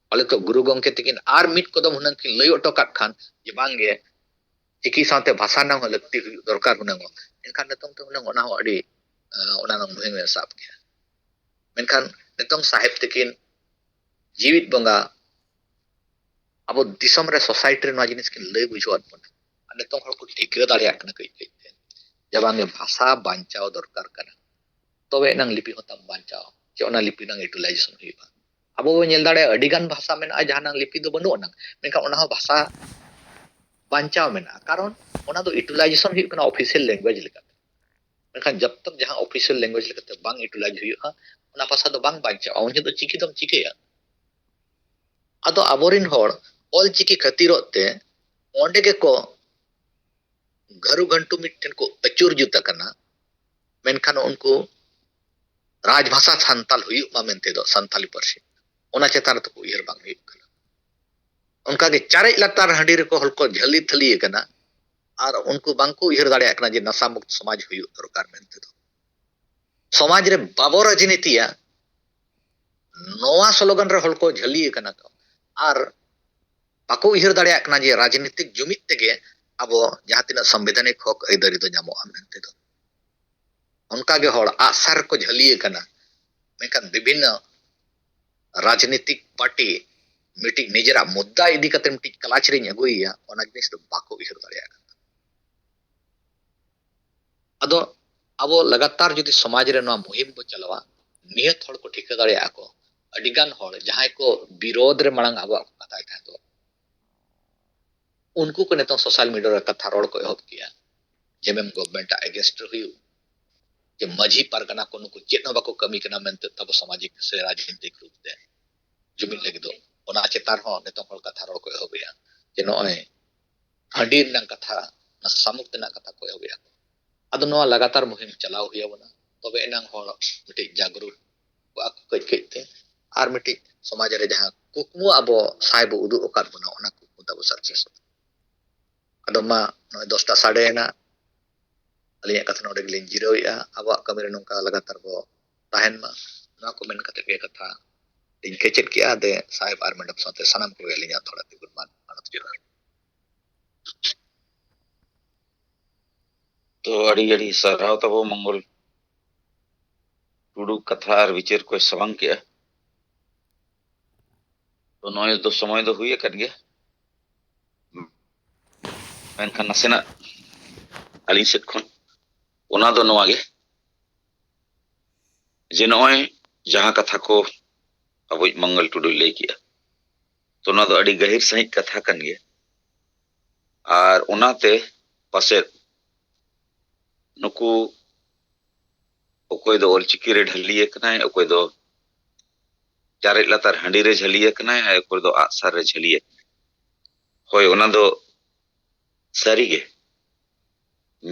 ᱯᱟᱞᱮ ᱛᱚ ᱜᱩᱨᱩ ᱜᱚᱢᱠᱮ ᱛᱟᱹᱠᱤᱱ ᱟᱨ ᱢᱤᱫ ᱠᱚᱫᱚᱢ ᱦᱩᱱᱟᱹᱝ ᱠᱤᱱ ᱞᱟᱹᱭ ᱦᱚᱴᱚ ᱠᱟᱜ ᱠᱷᱟᱱ ᱡᱮ ᱵᱟᱝ ᱜᱮ, ᱪᱤᱠᱤ ᱥᱟᱶᱛᱮ ᱵᱷᱟᱥᱟ ᱨᱮᱱᱟᱜ ᱦᱚᱸ ᱞᱟᱹᱠᱛᱤ ᱦᱩᱭᱩᱜ ᱫᱚᱨᱠᱟᱨ ᱦᱩᱱᱟᱹᱝ, ᱮᱱᱠᱷᱟᱱ ᱱᱤᱛᱚᱝ ᱛᱮ ᱦᱩᱱᱟᱹᱝ ᱚᱱᱟ ᱦᱚᱸ ᱟᱹᱰᱤ, ᱟᱸ, ᱚᱱᱟ ᱨᱮᱱᱟᱜ ᱢᱩᱦᱤᱢ ᱮ ᱥᱟᱵ ᱠᱮᱭᱟ᱾ ᱢᱮᱱᱠᱷᱟᱱ ᱱᱤᱛᱚᱝ ᱥᱟᱦᱮᱵᱽ ᱛᱟᱹᱠᱤᱱ ᱡᱤᱣᱤᱫ ᱵᱚᱸᱜᱟ ᱟᱵᱚ ᱫᱤᱥᱚᱢ ᱨᱮ, society ᱨᱮ ᱱᱚᱣᱟ ᱡᱤᱱᱤᱥ ᱠᱤᱱ ᱞᱟᱹᱭ ᱵᱩᱡᱷᱟᱹᱣᱟᱫ ᱵᱚᱱᱟ᱾ ᱟᱨ ᱱᱤᱛᱚᱝ ᱦᱚᱲ ᱠᱚ ᱴᱷᱤᱠᱟᱹ ᱫᱟᱲᱮᱭᱟᱜ ᱠᱟᱱᱟ ᱠᱟᱹᱡ ᱠᱟᱹᱡ ᱛᱮ ᱡᱮ ᱵᱟᱝ ᱜᱮ, ᱵᱷᱟᱥᱟ ᱵᱟᱧᱪᱟᱣ ᱫᱚᱨᱠᱟᱨ ᱠᱟᱱᱟ, ᱛᱚᱵᱮ ᱮᱱᱟᱝ ᱞᱤᱯᱤ ᱦᱚᱸ ᱛᱟᱢ ᱵᱟᱧᱪᱟᱣ, ᱪᱮ ᱚᱱᱟ ᱞᱤᱯᱤ ᱨᱮᱱᱟᱜ utilization ᱦᱩᱭᱩᱜᱼᱟ᱾ ᱟᱵᱚ ᱵᱚᱱ ᱧᱮᱞ ᱫᱟᱲᱮᱭᱟᱜᱼᱟ, ᱟᱹᱰᱤ ᱜᱟᱱ ᱵᱷᱟᱥᱟ ᱢᱮᱱᱟᱜᱼᱟ ᱡᱟᱦᱟᱸ ᱨᱮᱱᱟᱜ ᱞᱤᱯᱤ ᱫᱚ ᱵᱟᱹᱱᱩᱜ ᱟᱱᱟᱝ, ᱢᱮᱱᱠᱷᱟᱱ ᱚᱱᱟ ᱦᱚᱸ ᱵᱷᱟᱥᱟ ᱵᱟᱧᱪᱟᱣ ᱢᱮᱱᱟᱜᱼᱟ, ᱠᱟᱨᱚᱱ ᱚᱱᱟ ᱫᱚ utilization ᱦᱩᱭᱩᱜ ᱠᱟᱱᱟ official language ᱞᱮᱠᱟᱛᱮ᱾ ᱢᱮᱱᱠᱷᱟᱱ ᱡᱚᱵ ᱛᱚᱠ ᱡᱟᱦᱟᱸ ᱚᱯᱷᱤᱥᱤᱭᱟᱞ ᱞᱮᱝᱜᱩᱭᱮᱡᱽ ᱞᱮᱠᱟᱛᱮ ᱵᱟᱝ ᱤᱭᱩᱴᱤᱞᱟᱭᱤᱡᱽ ᱦᱩᱭᱩᱜᱼᱟ, ᱚᱱᱟ ᱵᱷᱟᱥᱟ ᱫᱚ ᱵᱟᱝ ᱵᱟᱧᱪᱟᱜᱼᱟ᱾ ᱩᱱ ᱡᱚᱦᱚᱜ ᱫᱚ ᱪᱤᱠᱤ ᱫᱚᱢ ᱪᱤᱠᱟᱹᱭᱟ? ᱟᱫᱚ ᱟᱵᱚᱨᱮᱱ ᱦᱚᱲ ᱚᱞ ᱪᱤᱠᱤ ᱠᱷᱟᱹᱛᱤᱨᱚᱜ ᱛᱮ ᱚᱸᱰᱮ ᱜᱮᱠᱚ ᱜᱷᱟᱹᱨᱩ ᱜᱷᱟᱹᱱᱴᱩ ᱢᱤᱫ ᱴᱷᱮᱱ ᱠᱚ ᱟᱹᱪᱩᱨ ᱡᱩᱛ ᱟᱠᱟᱱᱟ᱾ ᱢᱮᱱᱠᱷᱟᱱ ᱩᱱᱠᱩ ᱨᱟᱡᱽᱵᱷᱟᱥᱟ ᱥᱟᱱᱛᱟᱞ ᱦᱩᱭᱩᱜ ᱢᱟ ᱢᱮᱱᱛᱮ ᱫᱚ, ᱥᱟᱱᱛᱟᱞᱤ ᱯᱟᱹᱨᱥᱤ, ᱚᱱᱟ ᱪᱮᱛᱟᱱ ᱨᱮ ᱛᱟᱠᱚ ᱩᱭᱦᱟᱹᱨ ᱵᱟᱝ ᱦᱩᱭᱩᱜ ᱠᱟᱱᱟ᱾ ᱚᱱᱠᱟᱜᱮ ᱪᱟᱨᱮᱡ ᱞᱟᱛᱟᱨ ᱦᱟᱺᱰᱤ ᱨᱮᱠᱚ ᱦᱚᱲ ᱠᱚ ᱡᱷᱟᱹᱞᱤ ᱛᱷᱟᱹᱞᱤ ᱟᱠᱟᱱᱟ, ᱟᱨ ᱩᱱᱠᱩ ᱵᱟᱝᱠᱚ ᱩᱭᱦᱟᱹᱨ ᱫᱟᱲᱮᱭᱟᱜ ᱠᱟᱱᱟ ᱡᱮ ᱱᱟᱥᱟ ᱢᱩᱠᱛ ᱥᱚᱢᱟᱡᱽ ᱦᱩᱭᱩᱜ ᱫᱚᱨᱠᱟᱨ ᱢᱮᱱᱛᱮ ᱫᱚ᱾ ᱥᱚᱢᱟᱡᱽ ᱨᱮ ᱵᱟᱵᱚ ᱨᱟᱡᱽᱱᱤᱛᱤᱭᱟ, ᱱᱚᱣᱟ ᱥᱞᱳᱜᱟᱱ ᱨᱮ ᱦᱚᱲ ᱠᱚ ᱡᱷᱟᱹᱞᱤ ᱟᱠᱟᱱᱟ ᱠᱚ, ᱟᱨ ᱵᱟᱠᱚ ᱩᱭᱦᱟᱹᱨ ᱫᱟᱲᱮᱭᱟᱜ ᱠᱟᱱᱟ ᱡᱮ ᱨᱟᱡᱽᱱᱤᱛᱤᱠ ᱡᱩᱢᱤᱫ ᱛᱮᱜᱮ ᱟᱵᱚ ᱡᱟᱦᱟᱸ ᱛᱤᱱᱟᱹᱜ ᱥᱚᱝᱵᱤᱫᱷᱟᱱᱤᱠ ᱦᱚᱠ ᱟᱹᱭᱫᱟᱹᱨᱤ ᱫᱚ ᱧᱟᱢᱚᱜᱼᱟ ᱢᱮᱱᱛᱮ ᱫᱚ᱾ ᱚᱱᱠᱟᱜᱮ ᱦᱚᱲ ᱟᱜᱼᱥᱟᱨ ᱨᱮᱠᱚ ᱡᱷᱟᱹᱞᱤ ᱟᱠᱟᱱᱟ, ᱢᱮᱱᱠᱷᱟᱱ ᱵᱤᱵᱷᱤᱱᱱᱚ ᱨᱟᱡᱽᱱᱤᱛᱤᱠ ᱯᱟᱨᱴᱤ ᱢᱤᱫᱴᱤᱡ ᱱᱤᱡᱮᱨᱟᱜ ᱢᱩᱫᱽᱫᱟ ᱤᱫᱤ ᱠᱟᱛᱮ ᱢᱤᱫᱴᱤᱡ ᱠᱞᱟᱪ ᱨᱤᱧ ᱟᱹᱜᱩᱭᱮᱭᱟ, ᱚᱱᱟ ᱡᱤᱱᱤᱥ ᱫᱚ ᱵᱟᱠᱚ ᱩᱭᱦᱟᱹᱨ ᱫᱟᱲᱮᱭᱟᱜ ᱠᱟᱱᱟ᱾ ᱟᱫᱚ ᱟᱵᱚ ᱞᱟᱜᱟᱛᱟᱨ ᱡᱩᱫᱤ ᱥᱚᱢᱟᱡᱽ ᱨᱮ ᱱᱚᱣᱟ ᱢᱩᱦᱤᱢ ᱵᱚ ᱪᱟᱞᱟᱣᱟ, ᱱᱤᱦᱟᱹᱛ ᱦᱚᱲ ᱠᱚ ᱴᱷᱤᱠᱟᱹ ᱫᱟᱲᱮᱭᱟᱜᱼᱟ ᱠᱚ, ᱟᱹᱰᱤᱜᱟᱱ ᱦᱚᱲ ᱡᱟᱦᱟᱸᱭ ᱠᱚ ᱵᱤᱨᱳᱫᱷ ᱨᱮ ᱢᱟᱲᱟᱝ ᱟᱵᱚᱣᱟᱜ ᱠᱚ ᱠᱟᱛᱷᱟᱭ ᱛᱟᱦᱮᱸ ᱫᱚ, ᱩᱱᱠᱩ ᱠᱚ ᱱᱤᱛᱚᱝ ᱥᱳᱥᱟᱞ ᱢᱤᱰᱤᱭᱟ ᱨᱮ ᱠᱟᱛᱷᱟ ᱨᱚᱲ ᱠᱚ ᱮᱦᱚᱵ ᱠᱮᱜᱼᱟ, ᱡᱮᱢᱮᱢ ᱜᱚᱵᱷᱢᱮᱱᱴ ᱟᱜ ᱮᱜᱮᱱᱥᱴ ᱨᱮ ᱦᱩᱭᱩᱜ, ᱡᱮ ᱢᱟᱹᱡᱷᱤ ᱯᱟᱨᱜᱟᱱᱟ ᱠᱚ ᱱᱩᱠᱩ ᱪᱮᱫ ᱦᱚᱸ ᱵᱟᱠᱚ ᱠᱟᱹᱢᱤ ᱠᱟᱱᱟ ᱢᱮᱱᱛᱮ ᱛᱟᱵᱚ ᱥᱟᱢᱟᱡᱤᱠ ᱥᱮ ᱨᱟᱡᱽᱱᱤᱛᱤᱠ ᱨᱩᱯ ᱛᱮ ᱡᱩᱢᱤᱫ ᱞᱟᱹᱜᱤᱫᱚᱜ, ᱚᱱᱟ ᱪᱮᱛᱟᱱ ᱨᱮᱦᱚᱸ ᱱᱤᱛᱚᱝ ᱦᱚᱲ ᱠᱟᱛᱷᱟ ᱨᱚᱲ ᱠᱚ ᱮᱦᱚᱵᱮᱜᱼᱟ, ᱡᱮ ᱱᱚᱜᱼᱚᱭ ᱦᱟᱺᱰᱤ ᱨᱮᱱᱟᱜ ᱠᱟᱛᱷᱟ, ᱱᱟᱥᱟ ᱢᱩᱠᱛ ᱨᱮᱱᱟᱜ ᱠᱟᱛᱷᱟ ᱠᱚ ᱮᱦᱚᱵᱮᱜᱼᱟ ᱠᱚ᱾ ᱟᱫᱚ ᱱᱚᱣᱟ ᱞᱟᱜᱟᱛᱟᱨ ᱢᱩᱦᱤᱢ ᱪᱟᱞᱟᱣ ᱦᱩᱭ ᱟᱵᱚᱱᱟ, ᱛᱚᱵᱮ ᱮᱱᱟᱝ ᱦᱚᱲ ᱢᱤᱫᱴᱤᱡ ᱡᱟᱜᱽᱨᱩᱠ ᱠᱚᱜᱼᱟ ᱠᱚ ᱠᱟᱹᱡ ᱠᱟᱹᱡ ᱛᱮ, ᱟᱨ ᱢᱤᱫᱴᱤᱡ ᱥᱚᱢᱟᱡᱽ ᱨᱮ ᱡᱟᱦᱟᱸ ᱠᱩᱠᱢᱩ ᱟᱵᱚ ᱥᱟᱭ ᱵᱚ ᱩᱫᱩᱜ ᱟᱠᱟᱫ ᱵᱚᱱᱟ, ᱚᱱᱟ ᱠᱩᱠᱢᱩ ᱛᱟᱵᱚ ᱥᱟᱠᱥᱮᱥᱚᱜᱼᱟ᱾ ᱟᱫᱚ ᱢᱟ, ᱱᱚᱜᱼᱚᱭ ᱫᱚᱥᱴᱟ ᱥᱟᱰᱮᱭᱮᱱᱟ, ᱟᱹᱞᱤᱧᱟᱜ ᱠᱟᱛᱷᱟ ᱱᱚᱰᱮ ᱜᱮᱞᱤᱧ ᱡᱤᱨᱟᱹᱣᱮᱫᱼᱟ᱾ ᱟᱵᱚᱣᱟᱜ ᱠᱟᱹᱢᱤ ᱨᱮ ᱱᱚᱝᱠᱟ ᱞᱟᱜᱟᱛᱟᱨ ᱵᱚ ᱛᱟᱦᱮᱱ ᱢᱟ, ᱱᱚᱣᱟ ᱠᱚ ᱢᱮᱱ ᱠᱟᱛᱮ ᱜᱮ ᱠᱟᱛᱷᱟ ᱞᱤᱧ ᱠᱮᱪᱮᱫ ᱠᱮᱜᱼᱟ᱾ ᱫᱮ ᱥᱟᱦᱮᱵᱽ ᱟᱨ ᱢᱮᱰᱟᱢ ᱥᱟᱶᱛᱮ ᱥᱟᱱᱟᱢ ᱠᱚᱜᱮ ᱟᱹᱞᱤᱧᱟᱜ ᱛᱷᱚᱲᱟ ᱛᱤᱸᱜᱩᱱ ᱢᱟᱱ ᱢᱟᱱᱚᱛ ᱡᱚᱦᱟᱨ᱾ ᱛᱚ ᱟᱹᱰᱤ ᱟᱹᱰᱤ ᱥᱟᱨᱦᱟᱣ ᱛᱟᱵᱚ ᱢᱚᱝᱜᱚᱞ ᱴᱩᱰᱩ ᱠᱟᱛᱷᱟ ᱟᱨ ᱵᱤᱪᱟᱹᱨ ᱠᱚᱭ ᱥᱟᱢᱟᱝ ᱠᱮᱜᱼᱟ᱾ ᱛᱚ ᱱᱚᱜᱼᱚᱭ ᱫᱚ ᱥᱚᱢᱚᱭ ᱫᱚ ᱦᱩᱭ ᱟᱠᱟᱱ ᱜᱮᱭᱟ, ᱢᱮᱱᱠᱷᱟᱱ ᱱᱟᱥᱮᱱᱟᱜ ᱟᱹᱞᱤᱧ ᱥᱮᱫ ᱠᱷᱚᱱ ᱚᱱᱟ ᱫᱚ ᱱᱚᱣᱟ ᱜᱮ, ᱡᱮ ᱱᱚᱜᱼᱚᱭ ᱡᱟᱦᱟᱸ ᱠᱟᱛᱷᱟ ᱠᱚ ᱟᱵᱚᱭᱤᱡ ᱢᱚᱝᱜᱚᱞ ᱴᱩᱰᱩᱭ ᱞᱟᱹᱭ ᱠᱮᱜᱼᱟ, ᱛᱚ ᱚᱱᱟ ᱫᱚ ᱟᱹᱰᱤ ᱜᱟᱹᱦᱤᱨ ᱥᱟᱺᱦᱤᱡ ᱠᱟᱛᱷᱟ ᱠᱟᱱ ᱜᱮᱭᱟ᱾ ᱟᱨ ᱚᱱᱟᱛᱮ ᱯᱟᱥᱮᱫ ᱱᱩᱠᱩ ᱚᱠᱚᱭ ᱫᱚ ᱚᱞᱪᱤᱠᱤ ᱨᱮ ᱡᱷᱟᱹᱞᱤ ᱟᱠᱟᱱᱟᱭ, ᱚᱠᱚᱭ ᱫᱚ ᱪᱟᱨᱮᱡ ᱞᱟᱛᱟᱨ ᱦᱟᱺᱰᱤ ᱨᱮ ᱡᱷᱟᱹᱞᱤ ᱟᱠᱟᱱᱟᱭ, ᱟᱨ ᱚᱠᱚᱭ ᱫᱚ ᱟᱜᱼᱥᱟᱨ ᱨᱮ ᱡᱷᱟᱹᱞᱤ ᱟᱠᱟᱱᱟᱭ᱾ ᱦᱳᱭ, ᱚᱱᱟ ᱫᱚ ᱥᱟᱹᱨᱤ ᱜᱮ᱾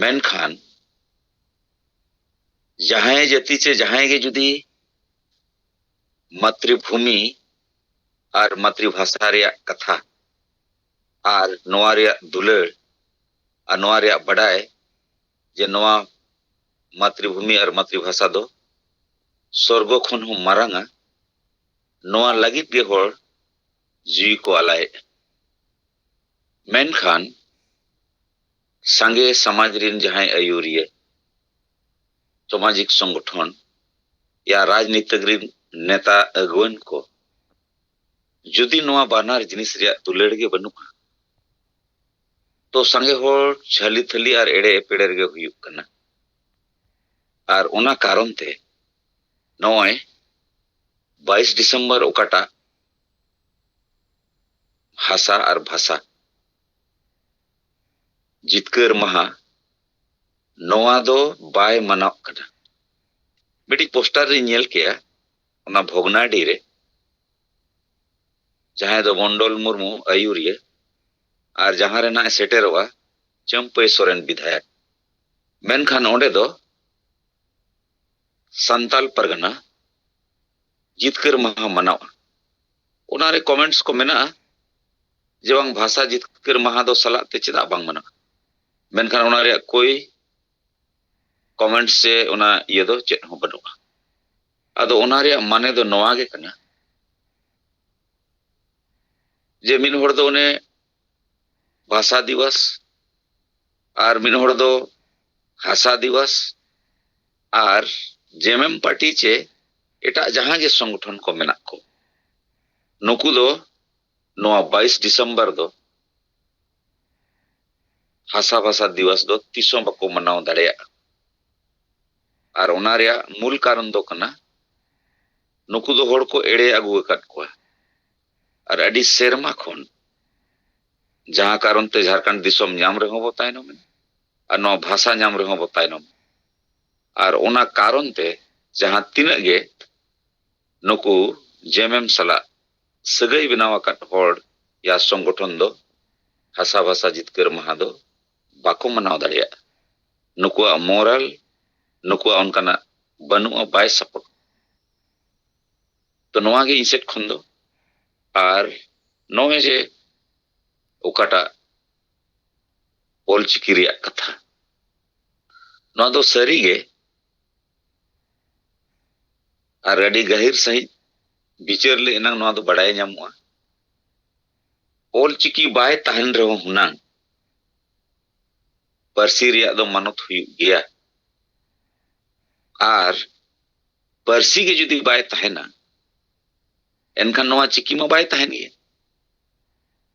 ᱢᱮᱱᱠᱷᱟᱱ ᱡᱟᱦᱟᱸᱭ ᱡᱟᱹᱛᱤ ᱪᱮ ᱡᱟᱦᱟᱸᱭ ᱜᱮ ᱡᱩᱫᱤ ᱢᱟᱛᱨᱤᱵᱷᱩᱢᱤ ᱟᱨ ᱢᱟᱛᱨᱤᱵᱷᱟᱥᱟ ᱨᱮᱭᱟᱜ ᱠᱟᱛᱷᱟ ᱟᱨ ᱱᱚᱣᱟ ᱨᱮᱭᱟᱜ ᱫᱩᱞᱟᱹᱲ ᱟᱨ ᱱᱚᱣᱟ ᱨᱮᱭᱟᱜ ᱵᱟᱰᱟᱭ ᱡᱮ ᱱᱚᱣᱟ ᱢᱟᱛᱨᱤᱵᱷᱩᱢᱤ ᱟᱨ ᱢᱟᱛᱨᱤᱵᱷᱟᱥᱟ ᱫᱚ ᱥᱚᱨᱜᱚ ᱠᱷᱚᱱ ᱦᱚᱸ ᱢᱟᱨᱟᱝᱟ, ᱱᱚᱣᱟ ᱞᱟᱹᱜᱤᱫ ᱜᱮ ᱦᱚᱲ ᱡᱤᱣᱤ ᱠᱚ ᱟᱞᱟᱭᱮᱫᱼᱟ᱾ ᱢᱮᱱᱠᱷᱟᱱ ᱥᱟᱸᱜᱮ ᱥᱚᱢᱟᱡᱽ ᱨᱤᱱ ᱡᱟᱦᱟᱸᱭ ᱟᱹᱭᱩᱨᱤᱭᱟᱹ, ᱥᱟᱢᱟᱡᱤᱠ ᱥᱚᱝᱜᱚᱴᱷᱚᱱ ᱭᱟ ᱨᱟᱡᱽᱱᱤᱛᱤᱠ ᱨᱤᱱ ᱱᱮᱛᱟ ᱟᱹᱜᱩᱣᱟᱹᱱ ᱠᱚ ᱡᱩᱫᱤ ᱱᱚᱣᱟ ᱵᱟᱱᱟᱨ ᱡᱤᱱᱤᱥ ᱨᱮᱭᱟᱜ ᱫᱩᱞᱟᱹᱲ ᱜᱮ ᱵᱟᱹᱱᱩᱜᱼᱟ, ᱛᱚ ᱥᱟᱸᱜᱮ ᱦᱚᱲ ᱡᱷᱟᱹᱞᱤ ᱛᱷᱟᱹᱞᱤ ᱟᱨ ᱮᱲᱮ ᱮᱯᱮᱲᱮ ᱨᱮᱜᱮ ᱦᱩᱭᱩᱜ ᱠᱟᱱᱟ᱾ ᱟᱨ ᱚᱱᱟ ᱠᱟᱨᱚᱱ ᱛᱮ ᱱᱚᱜᱼᱚᱭ ᱵᱟᱭᱤᱥ ᱰᱤᱥᱮᱢᱵᱚᱨ ᱚᱠᱟᱴᱟᱜ ᱦᱟᱥᱟ ᱟᱨ ᱵᱷᱟᱥᱟ ᱡᱤᱛᱠᱟᱹᱨ ᱢᱟᱦᱟ, ᱱᱚᱣᱟ ᱫᱚ ᱵᱟᱭ ᱢᱟᱱᱟᱣ ᱠᱟᱱᱟ᱾ ᱢᱤᱫᱴᱤᱡ ᱯᱳᱥᱴᱟᱨ ᱨᱤᱧ ᱧᱮᱞ ᱠᱮᱜᱼᱟ, ᱚᱱᱟ ᱵᱷᱚᱜᱽᱱᱟᱰᱤ ᱨᱮ, ᱡᱟᱦᱟᱸᱭ ᱫᱚ ᱢᱚᱱᱰᱚᱞ ᱢᱩᱨᱢᱩ ᱟᱹᱭᱩᱨᱤᱭᱟᱹ, ᱟᱨ ᱡᱟᱦᱟᱸ ᱨᱮ ᱱᱟᱜ ᱮ ᱥᱮᱴᱮᱨᱚᱜᱼᱟ ᱪᱟᱹᱢᱯᱟᱹᱭ ᱥᱚᱨᱮᱱ ᱵᱤᱫᱷᱟᱭᱚᱠ᱾ ᱢᱮᱱᱠᱷᱟᱱ ᱚᱸᱰᱮ ᱫᱚ ᱥᱟᱱᱛᱟᱞ ᱯᱟᱨᱜᱟᱱᱟ ᱡᱤᱛᱠᱟᱹᱨ ᱢᱟᱦᱟ ᱢᱟᱱᱟᱣᱟ᱾ ᱚᱱᱟᱨᱮ ᱠᱚᱢᱮᱱᱴᱥ ᱠᱚ ᱢᱮᱱᱟᱜᱼᱟ ᱡᱮ ᱵᱟᱝ ᱵᱷᱟᱥᱟ ᱡᱤᱛᱠᱟᱹᱨ ᱢᱟᱦᱟ ᱫᱚ ᱥᱟᱞᱟᱜ ᱛᱮ ᱪᱮᱫᱟᱜ ᱵᱟᱝ ᱢᱟᱱᱟᱜᱼᱟ, ᱢᱮᱱᱠᱷᱟᱱ ᱚᱱᱟ ᱨᱮᱭᱟᱜ ᱠᱳᱭ ᱠᱚᱢᱮᱱᱴ ᱥᱮ ᱚᱱᱟ ᱤᱭᱟᱹ ᱫᱚ ᱪᱮᱫ ᱦᱚᱸ ᱵᱟᱹᱱᱩᱜᱼᱟ᱾ ᱟᱫᱚ ᱚᱱᱟ ᱨᱮᱭᱟᱜ ᱢᱟᱱᱮ ᱫᱚ ᱱᱚᱣᱟ ᱜᱮ ᱠᱟᱱᱟ ᱡᱮ ᱢᱤᱫ ᱦᱚᱲ ᱫᱚ ᱚᱱᱮ ᱵᱷᱟᱥᱟ ᱫᱤᱵᱚᱥ, ᱟᱨ ᱢᱤᱫ ᱦᱚᱲ ᱫᱚ ᱦᱟᱥᱟ ᱫᱤᱵᱚᱥ, ᱟᱨ ᱡᱮᱢᱮᱢ ᱯᱟᱨᱴᱤ ᱪᱮ ᱮᱴᱟᱜ ᱡᱟᱦᱟᱸ ᱜᱮ ᱥᱚᱝᱜᱚᱴᱷᱚᱱ ᱠᱚ ᱢᱮᱱᱟᱜ ᱠᱚ, ᱱᱩᱠᱩ ᱫᱚ ᱱᱚᱣᱟ ᱵᱟᱭᱤᱥ ᱰᱤᱥᱮᱢᱵᱚᱨ ᱫᱚ ᱦᱟᱥᱟ ᱵᱷᱟᱥᱟ ᱫᱤᱵᱚᱥ ᱫᱚ ᱛᱤᱥ ᱦᱚᱸ ᱵᱟᱠᱚ ᱢᱟᱱᱟᱣ ᱫᱟᱲᱮᱭᱟᱜᱼᱟ᱾ ᱟᱨ ᱚᱱᱟ ᱨᱮᱭᱟᱜ ᱢᱩᱞ ᱠᱟᱨᱚᱱ ᱫᱚ ᱠᱟᱱᱟ, ᱱᱩᱠᱩ ᱫᱚ ᱦᱚᱲ ᱠᱚ ᱮᱲᱮ ᱟᱹᱜᱩ ᱟᱠᱟᱫ ᱠᱚᱣᱟ᱾ ᱟᱨ ᱟᱹᱰᱤ ᱥᱮᱨᱢᱟ ᱠᱷᱚᱱ ᱡᱟᱦᱟᱸ ᱠᱟᱨᱚᱱ ᱛᱮ ᱡᱷᱟᱲᱠᱷᱚᱸᱰ ᱫᱤᱥᱚᱢ ᱧᱟᱢ ᱨᱮᱦᱚᱸ ᱵᱚ ᱛᱟᱭᱱᱚᱢ ᱮᱱᱟ, ᱟᱨ ᱱᱚᱣᱟ ᱵᱷᱟᱥᱟ ᱧᱟᱢ ᱨᱮᱦᱚᱸ ᱵᱚ ᱛᱟᱭᱱᱚᱢ᱾ ᱟᱨ ᱚᱱᱟ ᱠᱟᱨᱚᱱ ᱛᱮ ᱡᱟᱦᱟᱸ ᱛᱤᱱᱟᱹᱜ ᱜᱮ ᱱᱩᱠᱩ ᱡᱮᱢᱮᱢ ᱥᱟᱞᱟᱜ ᱥᱟᱹᱜᱟᱹᱭ ᱵᱮᱱᱟᱣ ᱟᱠᱟᱫ ᱦᱚᱲ ᱭᱟ ᱥᱚᱝᱜᱚᱴᱷᱚᱱ ᱫᱚ ᱦᱟᱥᱟ ᱵᱷᱟᱥᱟ ᱡᱤᱛᱠᱟᱹᱨ ᱢᱟᱦᱟ ᱫᱚ ᱵᱟᱠᱚ ᱢᱟᱱᱟᱣ ᱫᱟᱲᱮᱭᱟᱜᱼᱟ᱾ ᱱᱩᱠᱩᱣᱟᱜ ᱢᱚᱨᱟᱞ, ᱱᱩᱠᱩᱣᱟᱜ ᱚᱱᱠᱟᱱᱟᱜ ᱵᱟᱹᱱᱩᱜᱼᱟ, ᱵᱟᱭ ᱥᱟᱯᱚᱴ᱾ ᱛᱚ ᱱᱚᱣᱟ ᱜᱮ ᱤᱧ ᱥᱮᱫ ᱠᱷᱚᱱ ᱫᱚ᱾ ᱟᱨ ᱱᱚᱜᱼᱚᱭ ᱡᱮ ᱚᱠᱟᱴᱟᱜ ᱚᱞᱪᱤᱠᱤ ᱨᱮᱭᱟᱜ ᱠᱟᱛᱷᱟ, ᱱᱚᱣᱟ ᱫᱚ ᱥᱟᱹᱨᱤ ᱜᱮ ᱟᱨ ᱟᱹᱰᱤ ᱜᱟᱹᱦᱤᱨ ᱥᱟᱺᱦᱤᱡ ᱵᱤᱪᱟᱹᱨ ᱞᱮ ᱮᱱᱟᱝ ᱱᱚᱣᱟ ᱫᱚ ᱵᱟᱲᱟᱭ ᱧᱟᱢᱚᱜᱼᱟ᱾ ᱚᱞᱪᱤᱠᱤ ᱵᱟᱭ ᱛᱟᱦᱮᱱ ᱨᱮᱦᱚᱸ ᱦᱩᱱᱟᱝ ᱯᱟᱹᱨᱥᱤ ᱨᱮᱭᱟᱜ ᱫᱚ ᱢᱟᱱᱚᱛ ᱦᱩᱭᱩᱜ ᱜᱮᱭᱟ᱾ ᱟᱨ ᱯᱟᱹᱨᱥᱤ ᱜᱮ ᱡᱩᱫᱤ ᱵᱟᱭ ᱛᱟᱦᱮᱱᱟ, ᱮᱱᱠᱷᱟᱱ ᱱᱚᱣᱟ ᱪᱤᱠᱤ ᱢᱟ ᱵᱟᱭ ᱛᱟᱦᱮᱱ ᱜᱮᱭᱟ᱾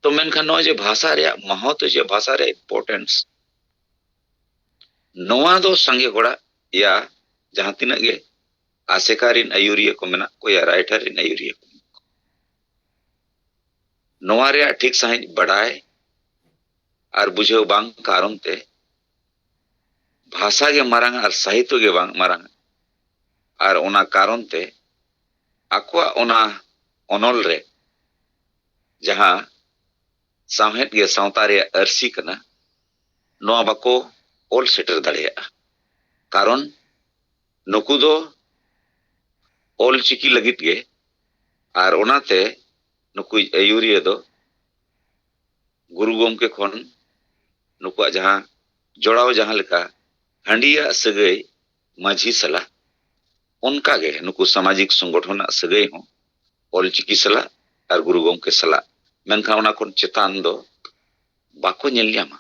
ᱛᱚ ᱢᱮᱱᱠᱷᱟᱱ ᱱᱚᱣᱟ ᱡᱮ ᱵᱷᱟᱥᱟ ᱨᱮᱭᱟᱜ ᱢᱚᱦᱚᱛ, ᱡᱮ ᱵᱷᱟᱥᱟ ᱨᱮᱭᱟᱜ importance, ᱱᱚᱣᱟ ᱫᱚ ᱥᱟᱸᱜᱮ ᱦᱚᱲᱟᱜ ᱭᱟ ᱡᱟᱦᱟᱸ ᱛᱤᱱᱟᱹᱜ ᱜᱮ ᱟᱥᱮᱠᱟ ᱨᱤᱱ ᱟᱹᱭᱩᱨᱤᱭᱟᱹ ᱠᱚ ᱢᱮᱱᱟᱜ ᱠᱚ ᱭᱟ ᱨᱟᱭᱴᱟᱨ ᱨᱤᱱ ᱟᱹᱭᱩᱨᱤᱭᱟᱹ ᱠᱚ ᱢᱮᱱᱟᱜ ᱠᱚ, ᱱᱚᱣᱟ ᱨᱮᱭᱟᱜ ᱴᱷᱤᱠ ᱥᱟᱺᱦᱤᱡ ᱵᱟᱰᱟᱭ ᱟᱨ ᱵᱩᱡᱷᱟᱹᱣ ᱵᱟᱝ ᱠᱟᱨᱚᱱ ᱛᱮ ᱵᱷᱟᱥᱟ ᱜᱮ ᱢᱟᱨᱟᱝ ᱟᱨ ᱥᱟᱦᱤᱛᱚ ᱜᱮ ᱵᱟᱝ ᱢᱟᱨᱟᱝ᱾ ᱟᱨ ᱚᱱᱟ ᱠᱟᱨᱚᱱ ᱛᱮ ᱟᱠᱚᱣᱟᱜ ᱚᱱᱟ ᱚᱱᱚᱞ ᱨᱮ ᱡᱟᱦᱟᱸ ᱥᱟᱶᱦᱮᱫ ᱜᱮ ᱥᱟᱶᱛᱟ ᱨᱮᱭᱟᱜ ᱟᱹᱨᱥᱤ ᱠᱟᱱᱟ, ᱱᱚᱣᱟ ᱵᱟᱠᱚ ᱚᱞ ᱥᱮᱴᱮᱨ ᱫᱟᱲᱮᱭᱟᱜᱼᱟ᱾ ᱠᱟᱨᱚᱱ ᱱᱩᱠᱩ ᱫᱚ ᱚᱞ ᱪᱤᱠᱤ ᱞᱟᱹᱜᱤᱫ ᱜᱮ, ᱟᱨ ᱚᱱᱟᱛᱮ ᱱᱩᱠᱩ ᱟᱹᱭᱩᱨᱤᱭᱟᱹ ᱫᱚ ᱜᱩᱨᱩ ᱜᱚᱢᱠᱮ ᱠᱷᱚᱱ ᱱᱩᱠᱩᱣᱟᱜ ᱡᱟᱦᱟᱸ ᱡᱚᱲᱟᱣ, ᱡᱟᱦᱟᱸ ᱞᱮᱠᱟ ᱦᱟᱺᱰᱤᱭᱟᱜ ᱥᱟᱹᱜᱟᱹᱭ ᱢᱟᱹᱡᱷᱤ ᱥᱟᱞᱟᱜ, ᱚᱱᱠᱟᱜᱮ ᱱᱩᱠᱩ ᱥᱟᱢᱟᱡᱤᱠ ᱥᱚᱝᱜᱚᱴᱷᱚᱱᱟᱜ ᱥᱟᱹᱜᱟᱹᱭ ᱦᱚᱸ ᱚᱞᱪᱤᱠᱤ ᱥᱟᱞᱟᱜ ᱟᱨ ᱜᱩᱨᱩ ᱜᱚᱢᱠᱮ ᱥᱟᱞᱟᱜ, ᱢᱮᱱᱠᱷᱟᱱ ᱚᱱᱟ ᱠᱷᱚᱱ ᱪᱮᱛᱟᱱ ᱫᱚ ᱵᱟᱠᱚ ᱧᱮᱞ ᱧᱟᱢᱟ᱾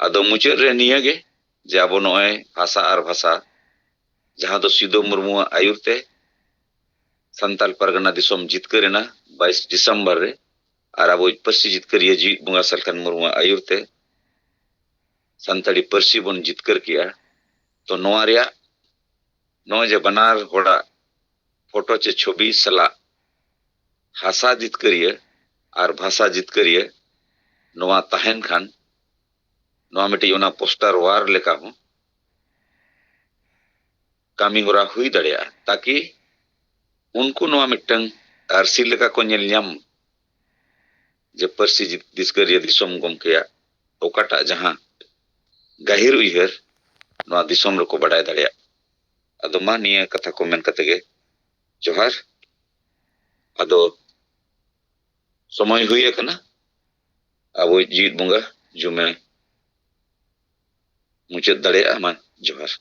ᱟᱫᱚ ᱢᱩᱪᱟᱹᱫ ᱨᱮ ᱱᱤᱭᱟᱹᱜᱮ, ᱡᱮ ᱟᱵᱚ ᱱᱚᱜᱼᱚᱭ ᱵᱷᱟᱥᱟ ᱟᱨ ᱵᱷᱟᱥᱟ, ᱡᱟᱦᱟᱸ ᱫᱚ ᱥᱤᱫᱚ ᱢᱩᱨᱢᱩᱣᱟᱜ ᱟᱹᱭᱩᱨ ᱛᱮ ᱥᱟᱱᱛᱟᱲ ᱯᱟᱨᱜᱟᱱᱟ ᱫᱤᱥᱚᱢ ᱡᱤᱛᱠᱟᱹᱨ ᱮᱱᱟ ᱵᱟᱭᱤᱥ ᱰᱤᱥᱮᱢᱵᱚᱨ ᱨᱮ, ᱟᱨ ᱟᱵᱚ ᱯᱟᱹᱨᱥᱤ ᱡᱤᱛᱠᱟᱹᱨᱤᱭᱟᱹ ᱡᱤᱣᱤᱫ ᱵᱚᱸᱜᱟ ᱥᱟᱞᱠᱷᱟᱱ ᱢᱩᱨᱢᱩᱣᱟᱜ ᱟᱹᱭᱩᱨ ᱛᱮ ᱥᱟᱱᱛᱟᱲᱤ ᱯᱟᱹᱨᱥᱤ ᱵᱚᱱ ᱡᱤᱛᱠᱟᱹᱨ ᱠᱮᱜᱼᱟ᱾ ᱛᱚ ᱱᱚᱣᱟ ᱨᱮᱭᱟᱜ ᱱᱚᱜᱼᱚᱭ ᱡᱮ ᱵᱟᱱᱟᱨ ᱦᱚᱲᱟᱜ ᱯᱷᱳᱴᱳ ᱪᱮ ᱪᱷᱚᱵᱤ ᱥᱟᱞᱟᱜ ᱦᱟᱥᱟ ᱡᱤᱛᱠᱟᱹᱨᱤᱭᱟᱹ ᱟᱨ ᱵᱷᱟᱥᱟ ᱡᱤᱛᱠᱟᱹᱨᱤᱭᱟᱹ ᱱᱚᱣᱟ ᱛᱟᱦᱮᱱ ᱠᱷᱟᱱ, ᱱᱚᱣᱟ ᱢᱤᱫᱴᱤᱡ ᱚᱱᱟ ᱯᱳᱥᱴᱟᱨ ᱣᱟᱨ ᱞᱮᱠᱟ ᱦᱚᱸ ᱠᱟᱹᱢᱤ ᱦᱚᱨᱟ ᱦᱩᱭ ᱫᱟᱲᱮᱭᱟᱜᱼᱟ, ᱛᱟᱠᱤ ᱩᱱᱠᱩ ᱱᱚᱣᱟ ᱢᱤᱫᱴᱟᱝ ᱟᱹᱨᱥᱤ ᱞᱮᱠᱟ ᱠᱚ ᱧᱮᱞ ᱧᱟᱢ ᱡᱮ ᱯᱟᱹᱨᱥᱤ ᱡᱤ- ᱫᱤᱥᱜᱟᱹᱨᱤᱭᱟᱹ ᱫᱤᱥᱚᱢ ᱜᱚᱢᱠᱮᱭᱟᱜ ᱚᱠᱟᱴᱟᱜ ᱡᱟᱦᱟᱸ ᱜᱟᱹᱦᱤᱨ ᱩᱭᱦᱟᱹᱨ ᱱᱚᱣᱟ ᱫᱤᱥᱚᱢ ᱨᱮᱠᱚ ᱵᱟᱰᱟᱭ ᱫᱟᱲᱮᱭᱟᱜ᱾ ᱟᱫᱚ ᱢᱟ ᱱᱤᱭᱟᱹ ᱠᱟᱛᱷᱟ ᱠᱚ ᱢᱮᱱ ᱠᱟᱛᱮ ᱜᱮ ᱡᱚᱦᱟᱨ᱾ ᱟᱫᱚ ᱥᱚᱢᱚᱭ ᱦᱩᱭ ᱟᱠᱟᱱᱟ, ᱟᱵᱚᱭᱤᱡ ᱡᱤᱣᱤᱫ ᱵᱚᱸᱜᱟ ᱡᱩᱢᱮ ᱢᱩᱪᱟᱹᱫ ᱫᱟᱲᱮᱭᱟᱜᱼᱟ᱾ ᱢᱟ ᱡᱚᱦᱟᱨ᱾